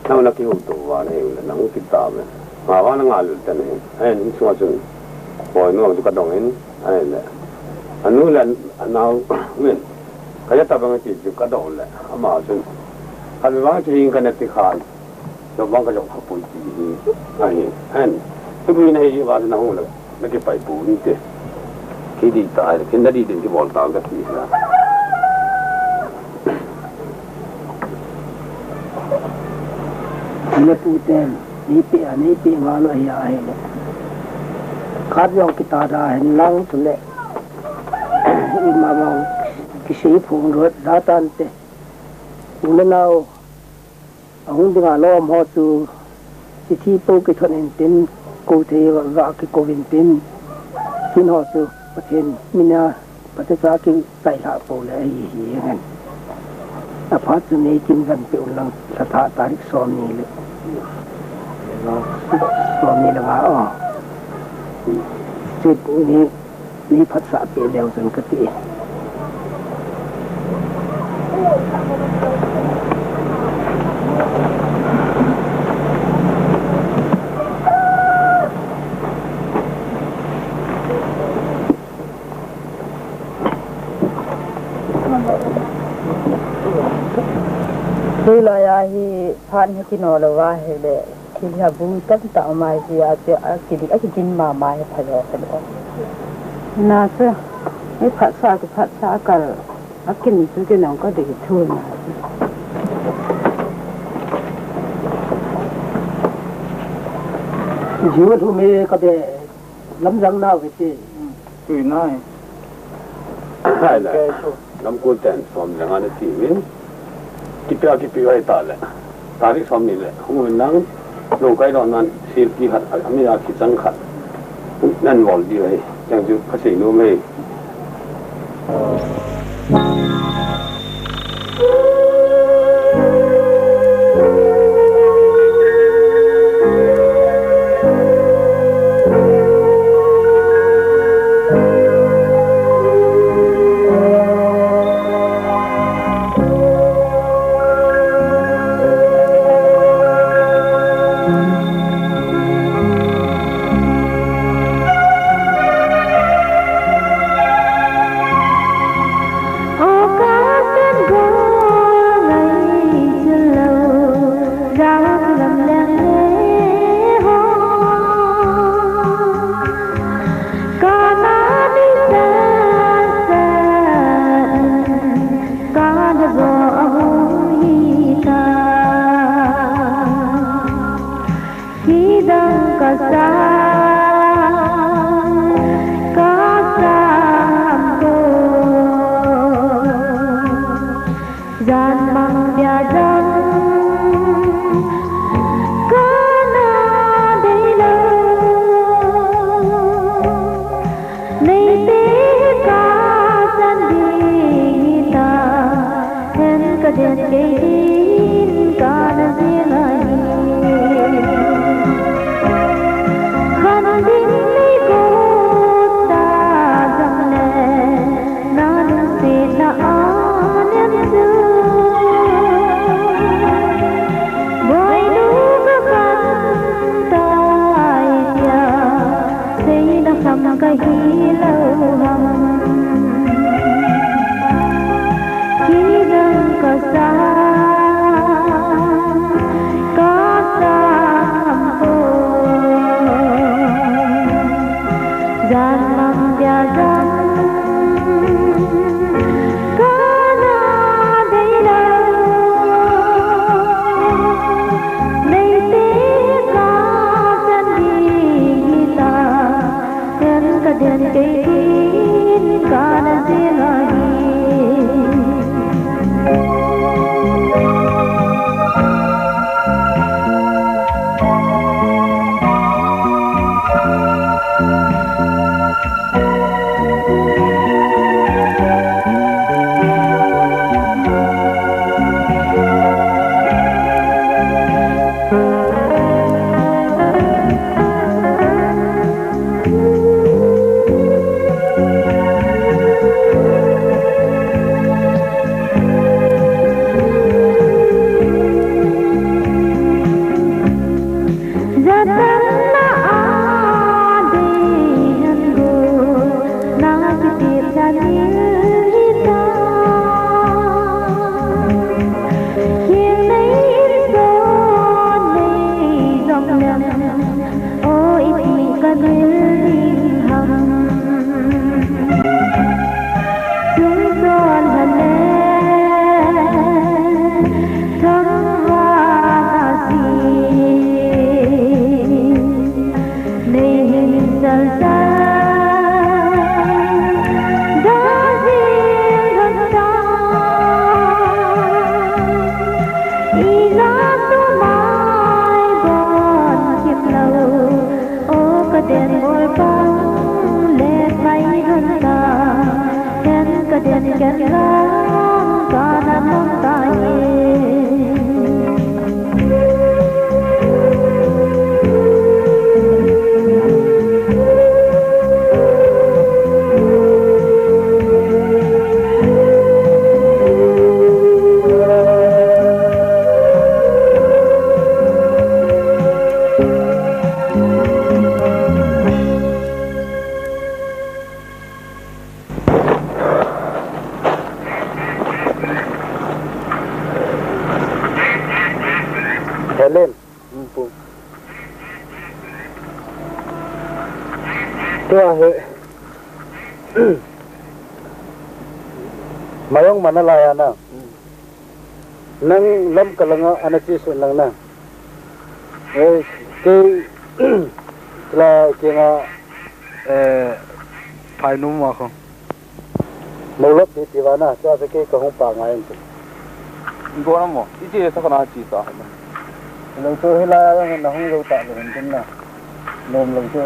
Nang na kihou tou va na hi u le, nang kit ta ve. Nga va na nga lut ta na hi. Ahin, in sunga chun. Boinu chu ka dong in, ahin le. Anu le, anau, min. Ka ya ta bang ti chu ka dong le. Ama chun. Ka ve vang chu hin ka na ti khan. Jong vang ka jong kha pui ti hi. Ahin, ahin. Tu bu na hi va na hu le. Na kipai pu ni te. Ki di ta, ki na di din ki bol ta ka ti na. Ni pu ten, ni pe a, ni pe nga lo ya ai le. Khat jong kita da hen lang tu le. I ma ma ki sei phung rot da tan te. U le nau. Ahung dinga lom ho chu, chithi po kithot intin, kou thei va, va kikou intin, kin ho chu, Pathen mina, Pathen cha kitai lha po le ahi hi hen. Aphat chu nei kin van pe un lang, lha tha tarik som ni le. Som ni le nga, oh. Chu ni, Ni phatsah peh leu chun ka ti. Tui lai a hi phat hi kino lou va hi le. Thil ha bu tamtah um ahi, a chu a kidik, a kikin mama hi pha jo pha jo. Na chu, mi phatsah, kiphatsah a kal, a kin chu kinong ka dei thu na chu. Ju thu mi ka be lamjang na ve ti. Tui nai. Hai le. Lamkul ten som le nga na ti min. Kipia kipi vai ta le. Tarik som ni le. Hung nang. Nong kai don nan sil ki khat. Ami a ki chang khat. Nan vol di vai. Chang ju ka sei nu mai. Kidang ka sang, ka sang ko. Jan mang dia jang, ka na dei lo. Neite ka chan ding ta, hen ka den kei din ka na zing ahi. Khan ding nei ko ta jong le, na lungset na a nem chu. Boinu ka kan tai tia. Seina kham ka hi lo ham. Kidang ka sang, ka sang po. Jan mang dia jang, ka na dei lo. Neite ka chan ding ta. Hen ka den kei din ka na zing ahi. Len. Hmm, pu. Tua hi. Mayong mana laiya na. Hmm. Nang Lamka langa ana chesuh lang na. Eh, kei, la kinga, eh, Phainu ma kho. Molop di ti vana, tua se kei kahung pa ngai ente. Go na mo, iti sa kana chi sa. Lo to hilai a nahung lo ta lo hen na. Lom lo to.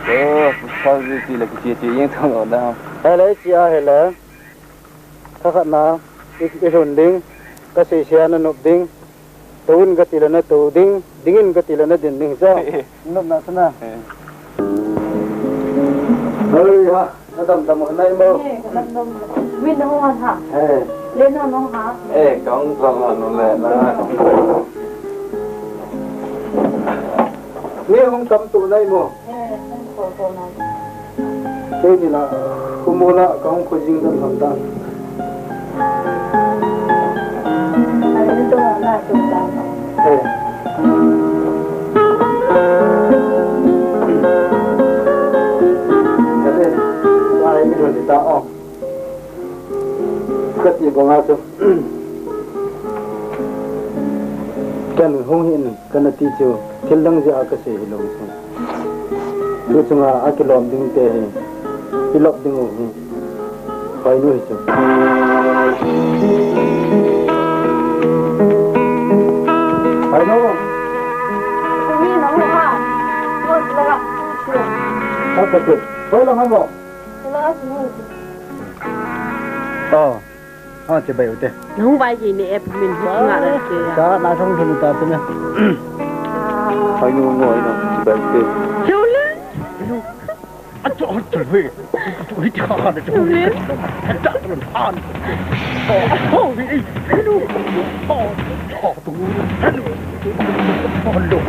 Oh, sa di ti la ki chi chi yeng thang lo na. Hello, chi a hello. Kha khat na, i, i lhun ding, ka sei sei a na nop ding, tou in ka ti le na tou ding, ding in ka ti le na din ding, cha. Nop na sana. Eh. Hallelujah. Na dam dam na i mo. Eh, ka dam dam. Win na hong ha. Eh. Le na nong ha. Eh, ka hong dam dam le na. Ni hong kam tu na i mo. Kei ni la, khu mol a ka hung khu jing dan lam dan. Eh. Ka te, ka ai mi don ta o. Ka ti banga chu. Kan hung hin, kan ati chu, thil dang jeh a ka sei hilou chu. Tu chunga a kilom ding te hi, i lop ding u hi, Phainu hi chu. Phainu. Kumi nang ha. Ko laga. Ka ka te. Ko la ha mo. Laga. Oh. Ah, chibai u te. Nahung vai ji ni app min hu nga la ke ya. Ka na thong thong ta te na. Hai nu ngoi na chibai u te. Chule. A cho cho hui. Hui ti kha kha de cho. Chule. Ta to han. Oh, oh, hi. Hello. Oh, oh, tu. Hello. Hello.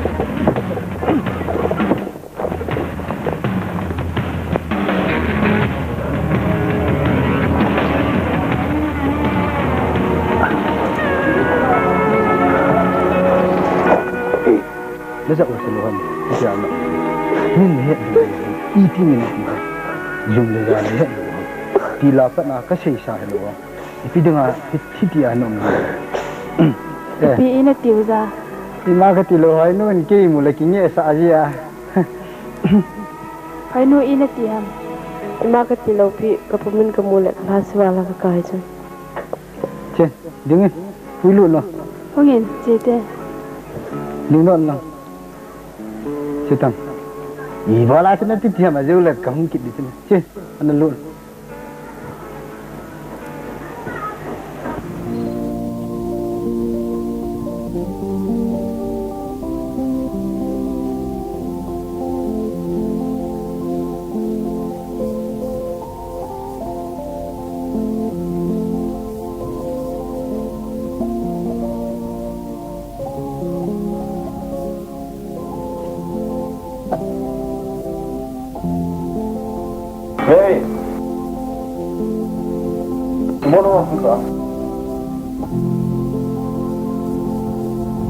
Lejak lou se lou ham, iti ama. Min het lou, iti min ti ham. Jum le ja le het lou ham. Ti la pat na ka sei sa het lou ham. Ipi dinga, hi, hiti a nom. Eh. Ipi ina tiu ja. Ima ka ti lou, Phainu in kei mu le kinge sa ji a. Phainu ina ti ham. Ima ka ti lou pi, ka pu min ka mu le, ka la suwa la ka kai chun. Che, ding in, pui lu lo. Hung in, che te. Ding lo lo. Che tang. Ibola che na ti ti ham, a jeu le ka hung kit di che na. Che, ana lu. Hey! Mono ma puta.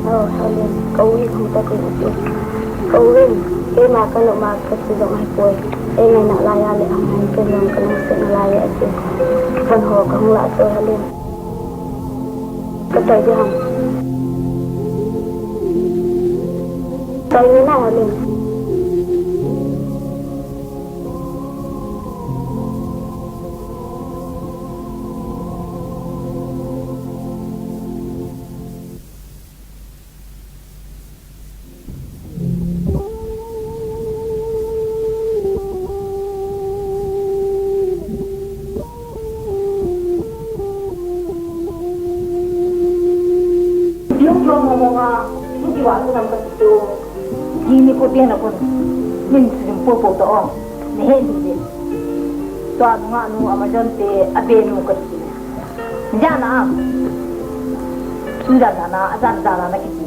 Oh, Helen, ka u hi hung ta ko u ti. Ka u hi, keima ka nop ma ka chi jong ahi poi. Kei ngaina laiya le hung hen ken jong ka lungsetna laiya ati. Von ho ka hung lah to Helen. Ka tai ding ham. Tai ngai nai Helen. Yung jo mo mo nga, hindi wa ko nam ka tu. Hindi ko tiyan ako. Min silim po po to, oh. Nahe hindi. Tua nunga nu ama jan te, abe nu ka ti. Jana am. Sujana na, ajan jana na kiti.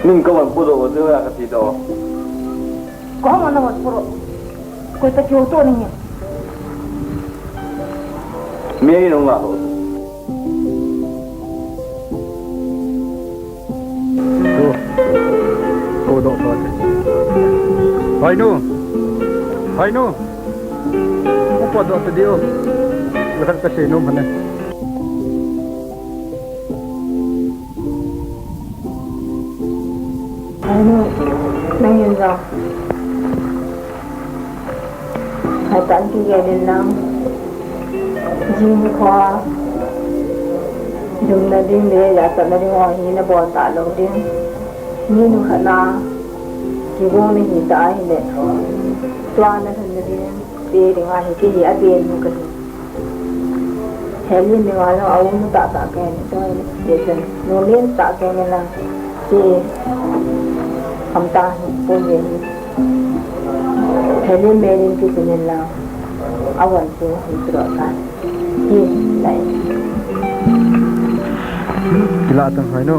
Min kawan pudo o, tu ya kati do. Kawan na wan pudo. Koi ta kyo to ni. Mi ai nong la ho. Hainu. Hainu. Upa do ta diu. Lakhat ka sei nom hane. Hainu. Nang in jong. Haitan kigel in lang. Jing kho. Jumna ding le, jachatna ding ho hi nabol talou ding. Ni nu khat na. Kigong nahi ta ahile. Tua nalhun na ding. Te ding ahi, kei hi abe nu kahi. Helen ding a jong a um tahtah kahi, tua hi, kei chun, nu lentah kahi lang, kei, ham ta hi, pon ve hi. Helen melin kei chun in lang, avon chu hi chu lo ta. Kei, lai. Kila tang hoi no.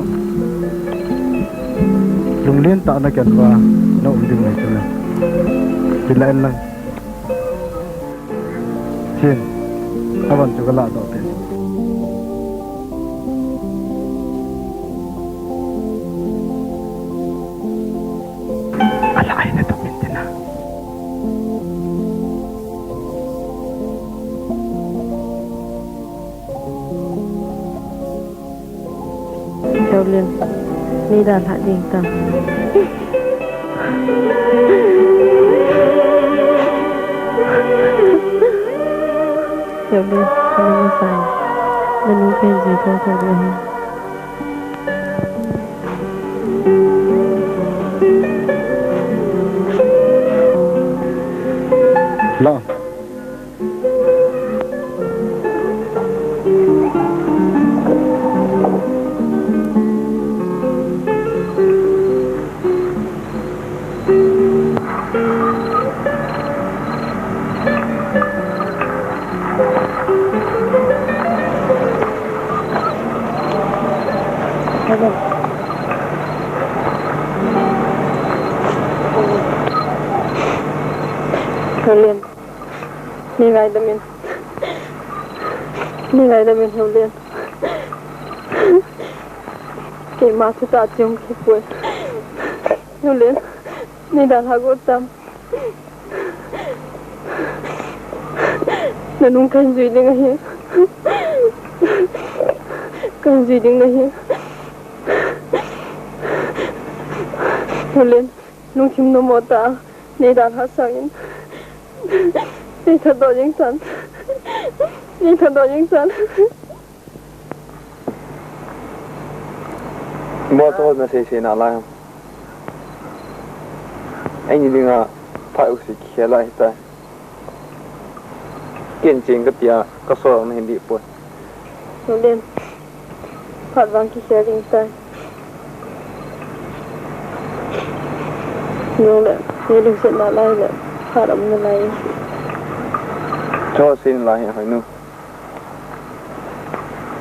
Lunglen tah na ken va, na um ding nei chun. Kila en lang. Chin, avan chu ka lah doh te. Ala ai na to min te na. Jolin, nei dalhah ding tam. Jolin, nanu masang, nanu kahin jui thotho ding ahi. Lo. Helen. Ni ngaidam in. Ni ngaidam in, Helen. Keima thutah chom kipoi. Helen. Nei dalhah got tam. Nanung kahin jui ding ahi. Kahin jui ding nahi. Helen. Lungthim nom mo ta, nei dalhah sangin. Nei thadoh jing tan. Nei thadoh jing tan. Mo to na sei sei na lai. Eini dinga phat u si khel lai ta. Ken cheng katia, kasol na hin dih poi. Helen. Phat vang kikhel ding tai. Nung le, ni lungset nalai le, phat um nalai. Cho sin lai hi hoi nu.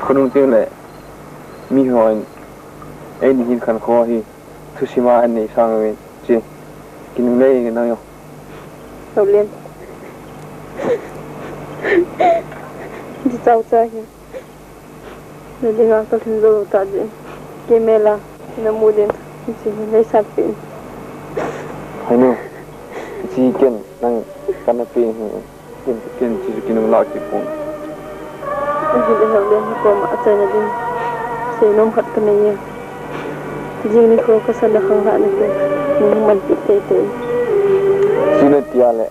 Khonung teng le, mi hon, eini hin khankho hi. Thusim a an nei sang uvin, chi. Kinungle nge nang jong. Helen. Ji chau cha hi. Na dinga kalhin jou ta jin. Kei mel a, namu din. Chi hi nei sat pin. Hoi nu. Chi ken nang kana pin hi. Ken, ken chi chu kinung lah kit pon. Ahile Helen hi koma achaina ding seinom khat kanei e. Jing nikho kasana khanglhah nikho. Nung manpi teitei. Chi natia le.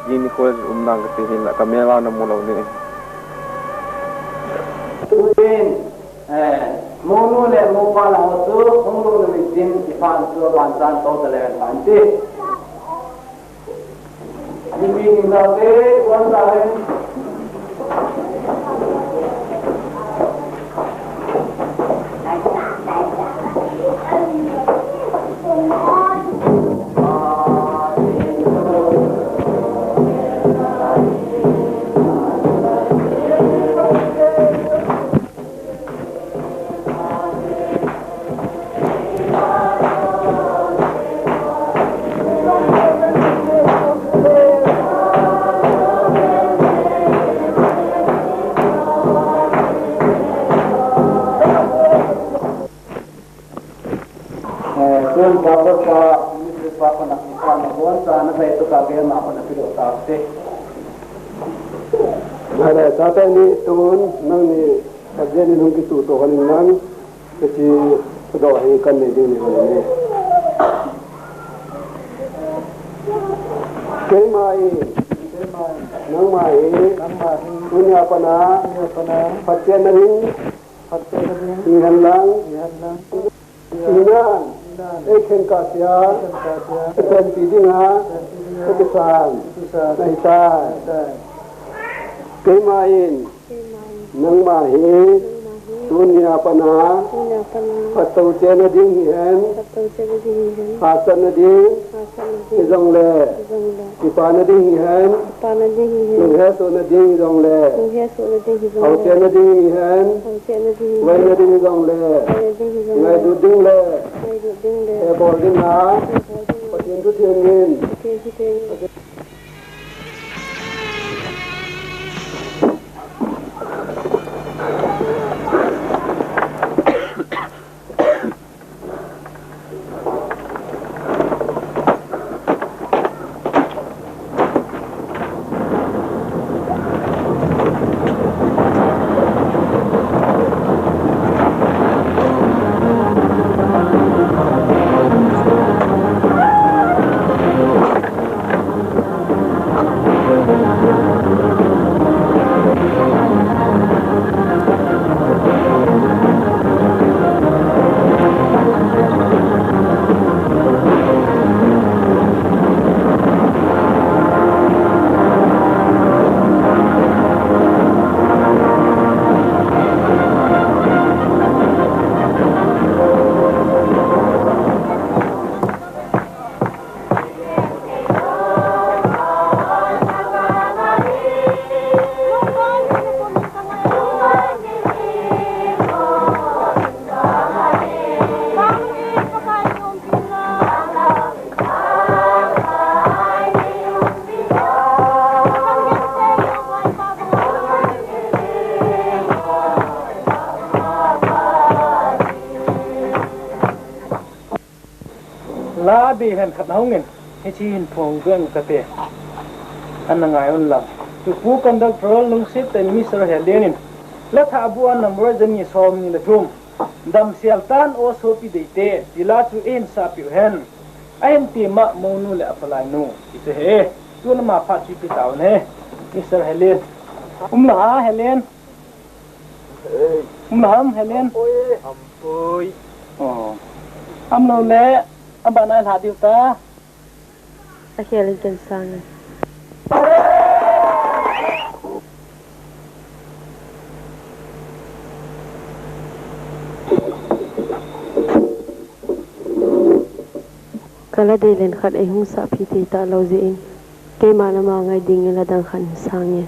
Jing nikho um nang kati hinla kamel a namu lou ni. Tuin, eh, monu le mopa la ho chu, hung lou le mitin, ipan chu, pan chan to ta le pan ti. Eh, tun pastor pa, ministry pa ko na Pan a bon cha na bai tu ka be ma ko na pi lo ta te. Ngai le sa te ni tun nang ni ka je ni nung ki tu to han nang. Hiche thudoh hi kanei ding ni hon e. Keima in, nangma in, tunia pat a, phatchenna ding, hihen lang, hinan, ei khen kahsea, ei panpi dinga, ei kisan, nahi tai. Keima in, Keima in. Nangma hi. Nangma hi. Tunia pat a. Tunia pat a. Phattou chenna ding hihen. Phattou chenna ding hihen. Hahsatna ding. Hahsatna ding. Hijongle. Hijongle. Kipana ding hihen. Kipana ding hihen. Lunghesohna ding hijongle. Lunghesohna ding hijongle. Haochenna ding hihen. Haochenna ding hihen. Vaina ding hijongle. Vaina ding hijongle. Ngailut ding le. Ngailut ding le. Thebol ding a. Thebol ding a. Pathen thutheng in. Pathen thutheng in. La bei hen khat hung in, hiche hin phong veng kate. Ana ngai un lang. Tupu conductor lungset tah in Mister Helen in, la thah bu a number jani som ni le thum. Damsel tan o sopi deite, ti la chu eihin sapeh u hen. Ahin ti ma mounu le apalai nu. Ti chu he. Tun ama phat chu ipi tau ne. Mister Helen. Um la ha Helen. Ei. Um la ham Helen. Ampoi. Ampoi. Oh. Amlou le, abana lha diu ta. Akhel in ken sang e. Ka la deilen khat eihung sapeh thei talou jeh in, keima lama ngai dingin la dang khat hin sang e.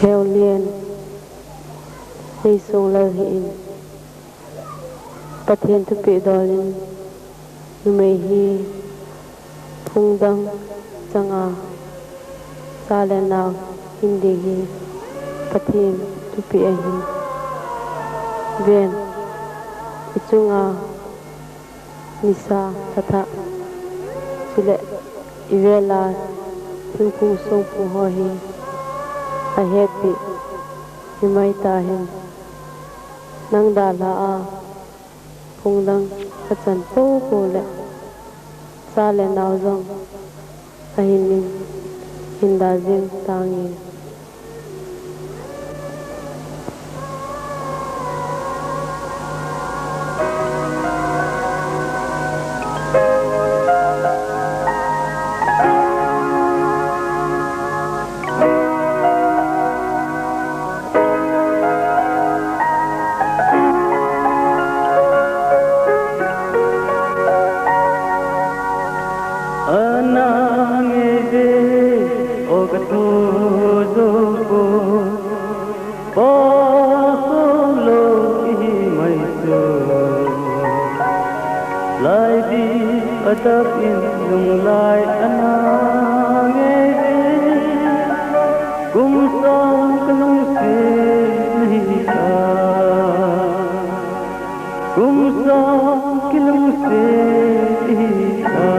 Heolian, nei sung lal hi in. Pathen thupeh dol in, numei hi phung dang changa cha le nao hin ding hi Pathen thupeh ahin. Ven, i chunga nisa thatha, chule i vela thingphung songphung ho hi ahetpi himai tahen. Nang dalha a phung dang achan popo le cha le nao jong ahin in, hin da jing tange. Ana nge ve o ka tu du ko, pa so lo i mai su. Lai di adap in lung lai ana nge ve. Kum song ka lungset nahi ta. Kum song kilungset nahi ta.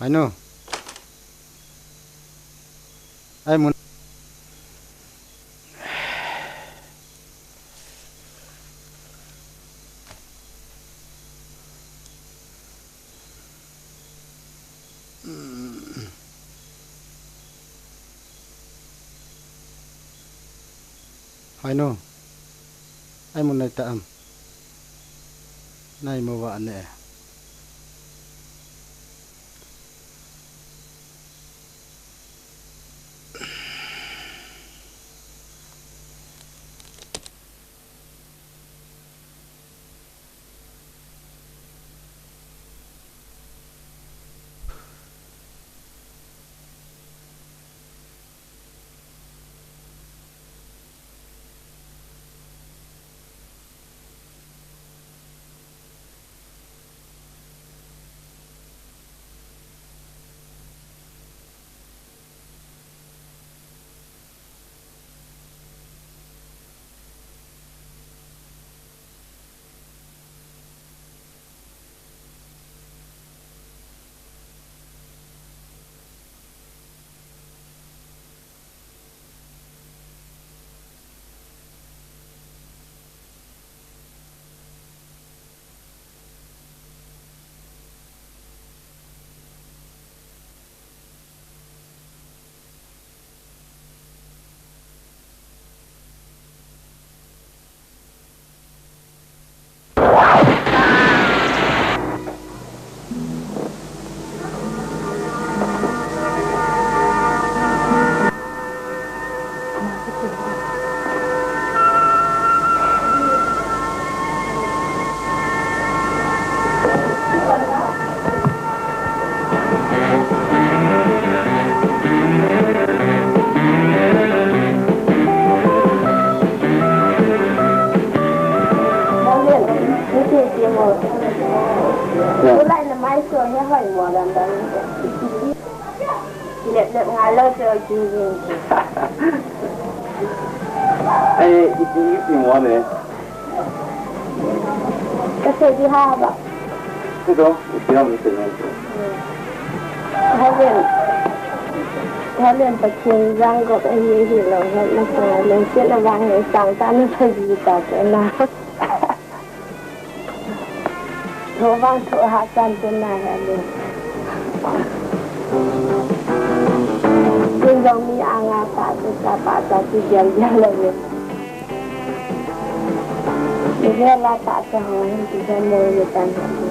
Ai nu. Ai mun. Hai nu, ai mun nai ta am? Nai mo va ne. Alo, sir, Jing Jing. Eh, iti, iti mo ne. Kasi di haba. Ito, iti ang ito na ito. Helen, Helen, Pathen jangkop ahi, hilou, Helen, Helen, sila bang, sang tan, sa jita, na. Tho vang tho ha chan tu na ha le. Tun jong mi anga pa tu sa pa sa tu jal jal le. Ni he la ta sa ho hin tu sa mo ye tan ha le.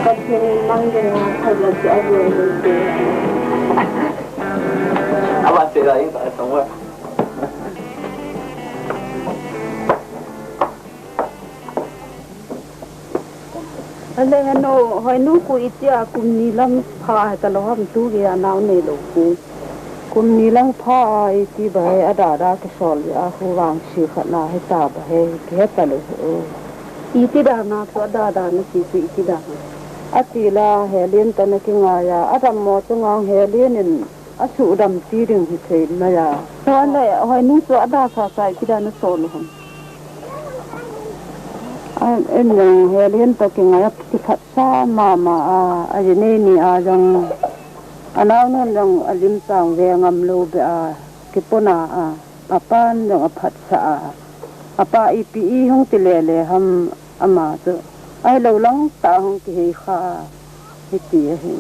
Ka chin mang de na tha le ki a le ni de. Aba se la yin ka sa mo. Ale henu, hoinu ku itia kum ni lang pha he ta lou ham tu gei a nao nei lou ku. Kum ni lang pha a iti ba he a da da kisol a khu vang si khat na he ta ba he ki he ta lou he o. Iti da na chu a da da na ki chu iti da na. A ti la he lien ta na ki nga ya, a dam mo chu ngang he lien in A suhdam ti ding hi thei mai a. Hoi le, hoinu chu a da sa sa i kida na so lo ham. A, en jong he lien to ki ngai a ki phat sa mama a, a ji nei ni a jong. A nau nun jong a lim tang ve ngam lo be a, ki pona a, a pan jong a phat sa a. A pa ipi i hung ti le le ham ama chu. Ai lo lang ta hung ki hei kha a. Hiti ahi.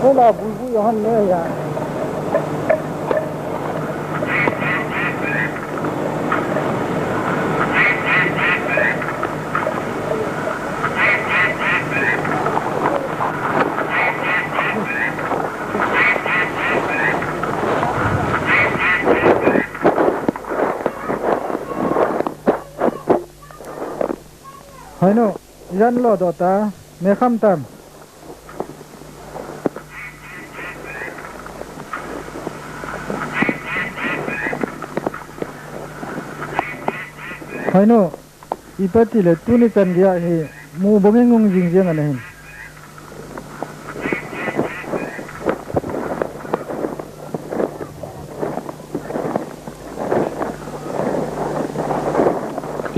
Hola, bulbul ya han ne ya. Hoinu, jan lo do ta, me kham tam. Hoinu, ipi ti le tuni chan gei a hi mu bang ngung jing jing ana hin.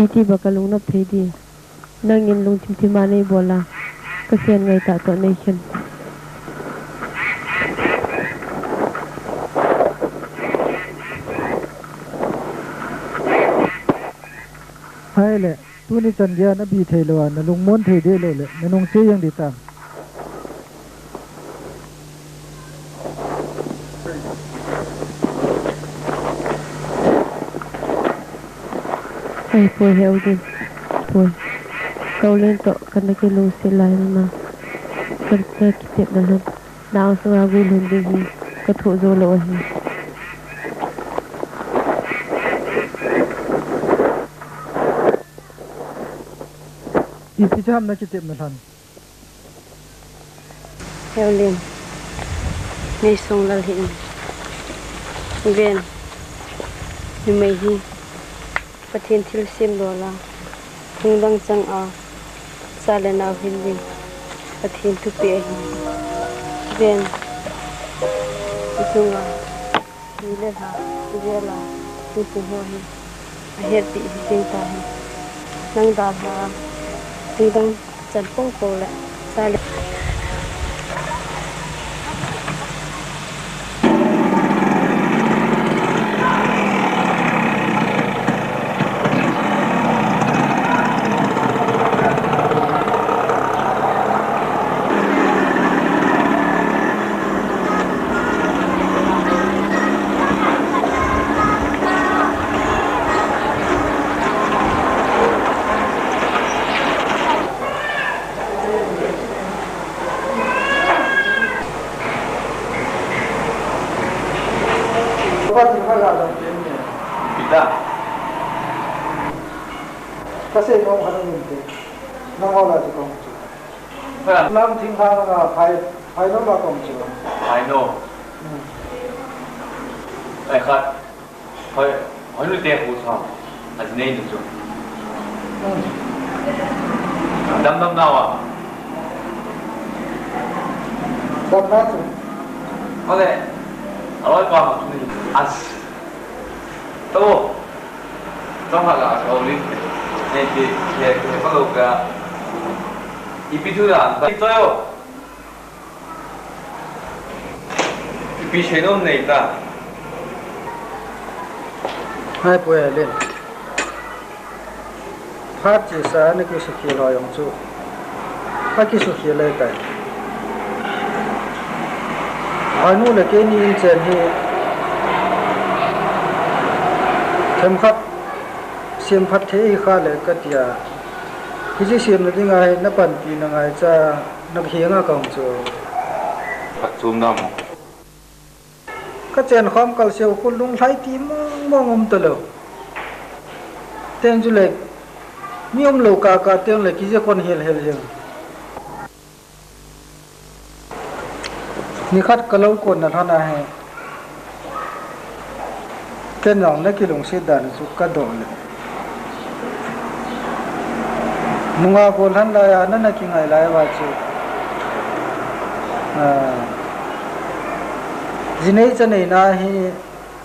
Iti ba ka lung nop thei di. Nangin lungthim thim a nei bol a, ka khen ngai tah toh nei khen. Hai le, tuni chan gei a na bi thei lou a, na lungmon thei deh lou le, na nung che jeng di tam. Ai, poi he Odin. Poi. Ka u len toh, ka na kilungset lai na. Ka, ka kitepna lhon. Na ang sunga guilhun ding hi. Ka thoh jou lou ahi. Ipi cha ham na kitepna lhon. He Olin, nei sung lal hi in. Ven, numei hi Pathen thilsem lou a, lungdang chang a, cha le nao hin ding Pathen thupeh ahi. Ven, i chunga ni le lha, i vel a, insung ho hi ahetpi hi jing tahen. Nang dalha a, lungdang chan poupou le, cha le Da. Ka sei nom khat um inte. Nangho la chu kong chu. Ha. Lam thing kha nga phai, phai nom la kong chu. Phai nom. Hmm. Ai khat. Hoi, hoi nu te hu sa. Aji nei nu chu. Hmm. Dam dam na wa. Dam na chu. Hole. Aloi pa ha chu ni. As. To. Tong ha la ka uli. Nei ti ke ke pa lo ka. Ipi thu la. Toi yo. Ipi sei nom nei ta. Hai pu Helen. Phat chesa ana kisukhel ho jong chu. Akisukhel le tai. Anu le keini in chen hi. Themkhat. Sem phat thei kha le ka tia. Hiche semna dinga hi na panpi na ngaicha. Na kihenga kahung chu. Phatchom dam. Ka chen khom kal seu khu lunglhai ti mong mong um talou. Teng chu le, mi um lou kaka teng le kije kon hel hel jeng. Nikhat ka lou kon na lhon ahi. Ken jong na kilungset dan chu ka doh le. Nunga gollhang laiya na na kingai lai uva chu. Ah, jinei chanei na hi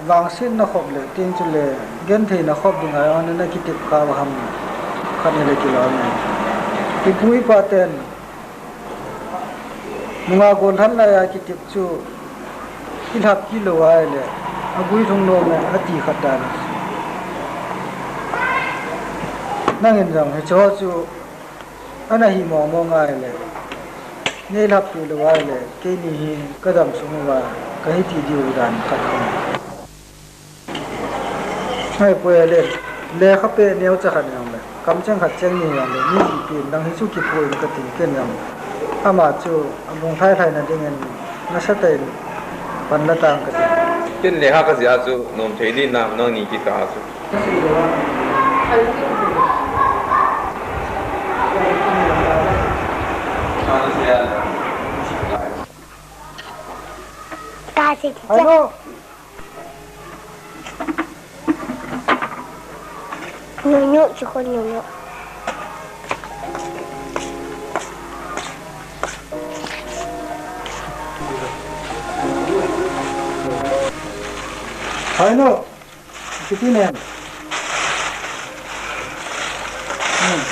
vangsetna khop le, tin chu le, gentheina khop dinga na na kitep kha uva ham. Khat ni le kilom e. Ipu ipa ten Nunga gollhang laiya kitep chu, i lhap kit lou ahile, agui lhung nom e, ati khat dan. Nangin jong hiche ho chu, ana hi mong mong ahile, nei lhap kit lou ahile, keini hi ka dam sung uva, ka hiti diu dan khat aum. Hai pu Helen, lekha peh neocha khat jong le, kamcheng khat cheng ni jong le, mi jihpi in dang hi chu kipu in kati ken jong le. Ama chu alung lhai lhai na dingin, nasatah in pan la tang kati. Ken lekha kajih a chu nom thei ding nam nang ni kikah a chu. Hello. Nunu, chukon nunu. Hai no. Kiti ne. Hmm.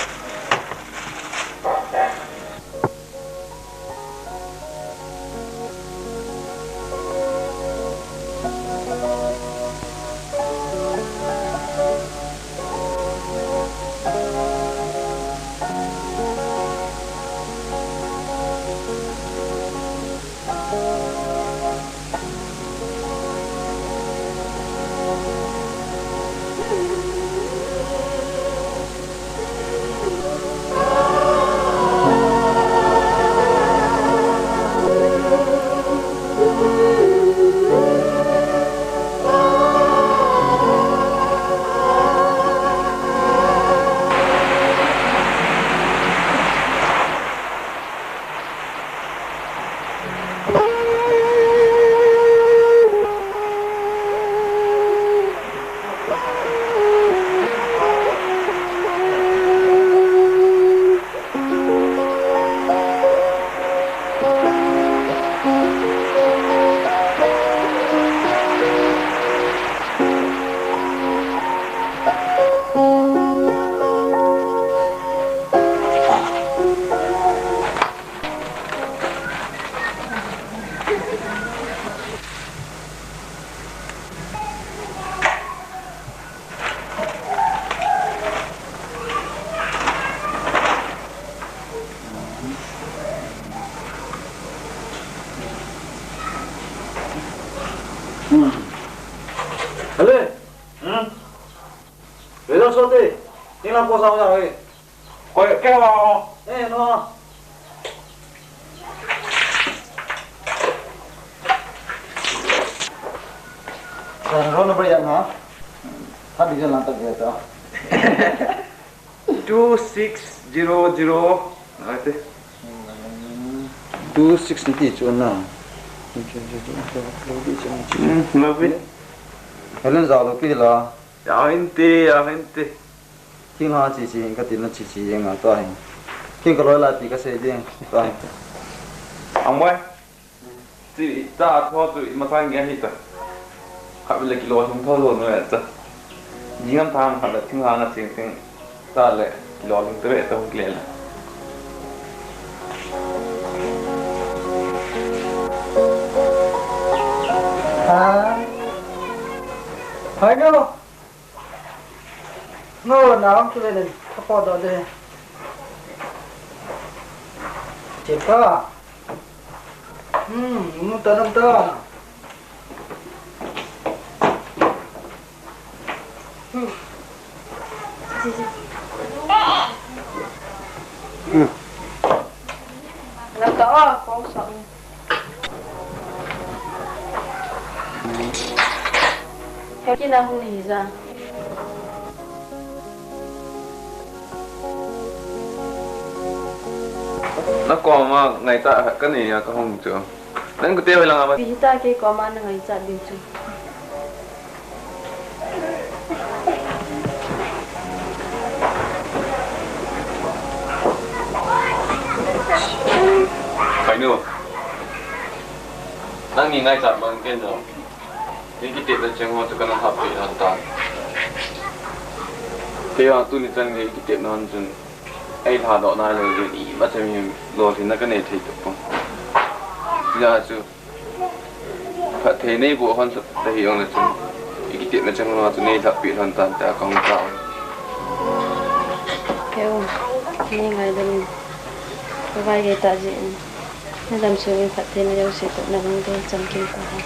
Hmm. Hello. Hmm? Result sote. Tinglang ko sa ho ja hoy. Koi, kei ho ho? Eh, no. Sa roll number yang ha? Hadi jalan tak dia tu. Two six zero zero. Ate. Two six ni ti chu na. Hmm, love it. Helen za lo ki la. Ya hinte, ya hinte. King ha chi chi ka ti na chi chi nga ta hin. King ka loi la ti ka sei ding ta hin. Ang mai. Chi ta tho tu i masang ge hi ta. Kha bi le kilo hing tho lo no ya ta. Jingam tham kha le thing ha na ching thing. Ta le kilo hing te ta hung le la. Ha. Hai no. Ngo na ang tu le le. Ka po do de. Che ka. Hmm, nu ta nam ta. Hmm. Hmm. Lam ta a, kong sa. Heo kina hung hi ja. Na koma ngaichat ka nei a ka hung chu. Nang kute hoi lang a ma. Pi hita kei koma na ngaichat ding chu. Kainu. Nang ni ngaichat bang ken jo. Ei kitepna cheng ho chu kana lhapeh lhon tan. Kei vang tuni chan gei kitepna hon chun ei lhadoh nai lou jeh in imacha mi lolhinna kanei thei tapon. Hijeh chun phatthei neiboh hon ta hi jongle chun ei kitepna cheng ho chu nei lhapeh lhon tan tia kahung tao. Kei u, nei ngaidam in. Kavai gei tah jeh in. Na damsung in phattheina jouse toh na lungdei chamkim tahen.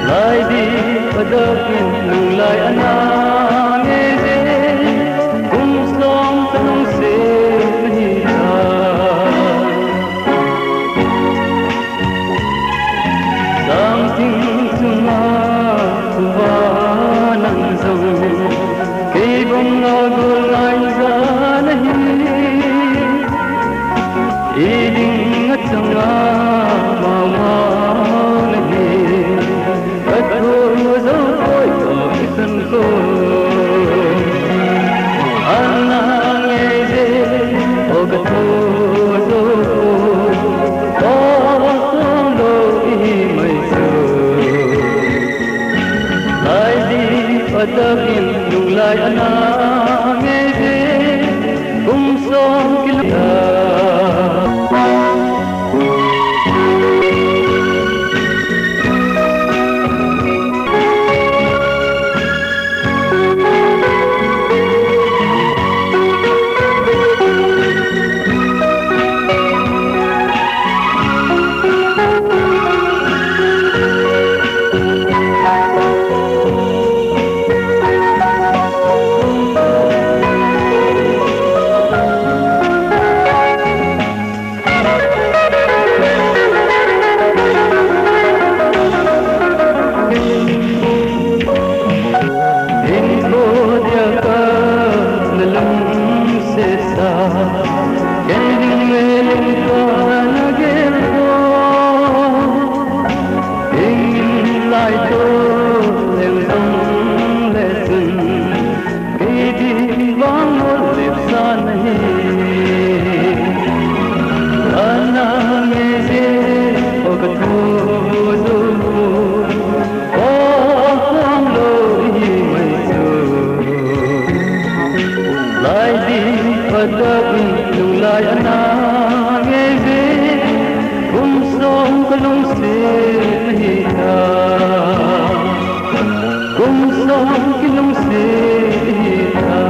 Lai di padak in nung lai ana nge je, kum som ka nung se nahi ta. Sang thing chunga khuva nang jong, kei bang a gol ngai ja nahi. Iding achanga mama nahi, kathu jo koi to ikan ko. Ana nge je, o kathu jo ko, o solo i mai so. Lai di padakin nung lai ana nge je, kum som kila. Patah in lunglai ana ngei ve, kum som ka lungset ahi ta. Kum som ki lungset ahi ta.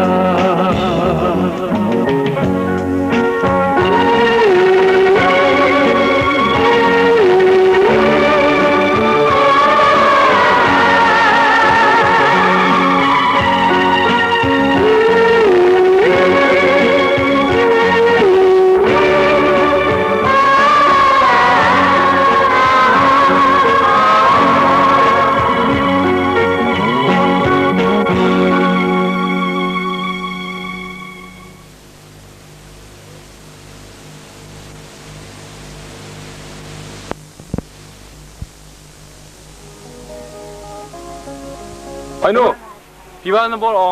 Hoinu, pi ba na bol o.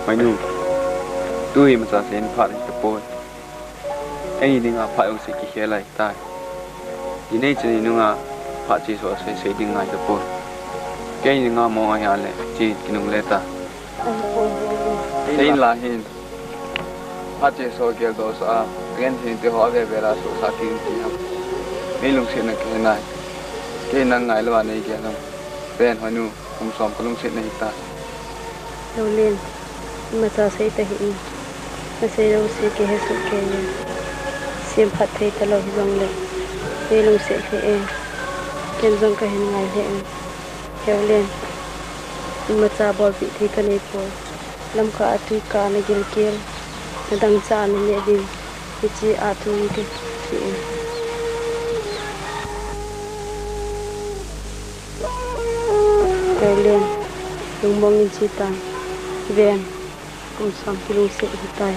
Hoinu, tu hi imacha sei in phat hita poi. Eini dinga phat jong sei kikhel ahi tai. Inei chun inunga phat chesoh sei sei ding ngai tapoi. Keini dinga mong ahi a le, che kinungle ta. Sei in la hin. Phat chesoh geldoh sah a, ngen thei te ho ave ve la sohsah kit in ti ham. Nei lungsetna kihe nai. Kei nang ngailou a nei gel ham. Ven Hoinu, kum som ka lungset nahi ta. Lholen, imacha sei tahih in. Na sei jouse kihe soh kei e. Sem phatthei talou hijongle, nei lungset lheh e. Ken jong kahin ngai lheh e. Lholen, imacha bolpeh thei kanei poi. Lamkah a tui kah a na gilkel, na dangchah a na neh ding, hiche a tuni kahi e. Lholen, lungmong in che tan. Ven, kum som ki lungset ahi tai.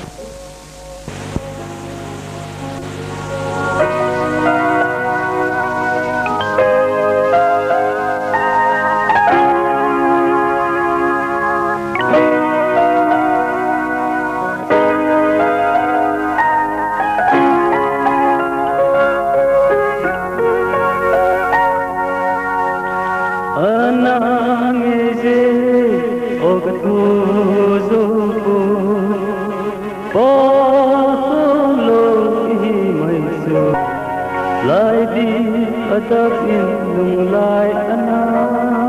Ana ngei je, o ka thu jou poi. Pha lou ihi mai chu, lai ding a tah in lunglai ana.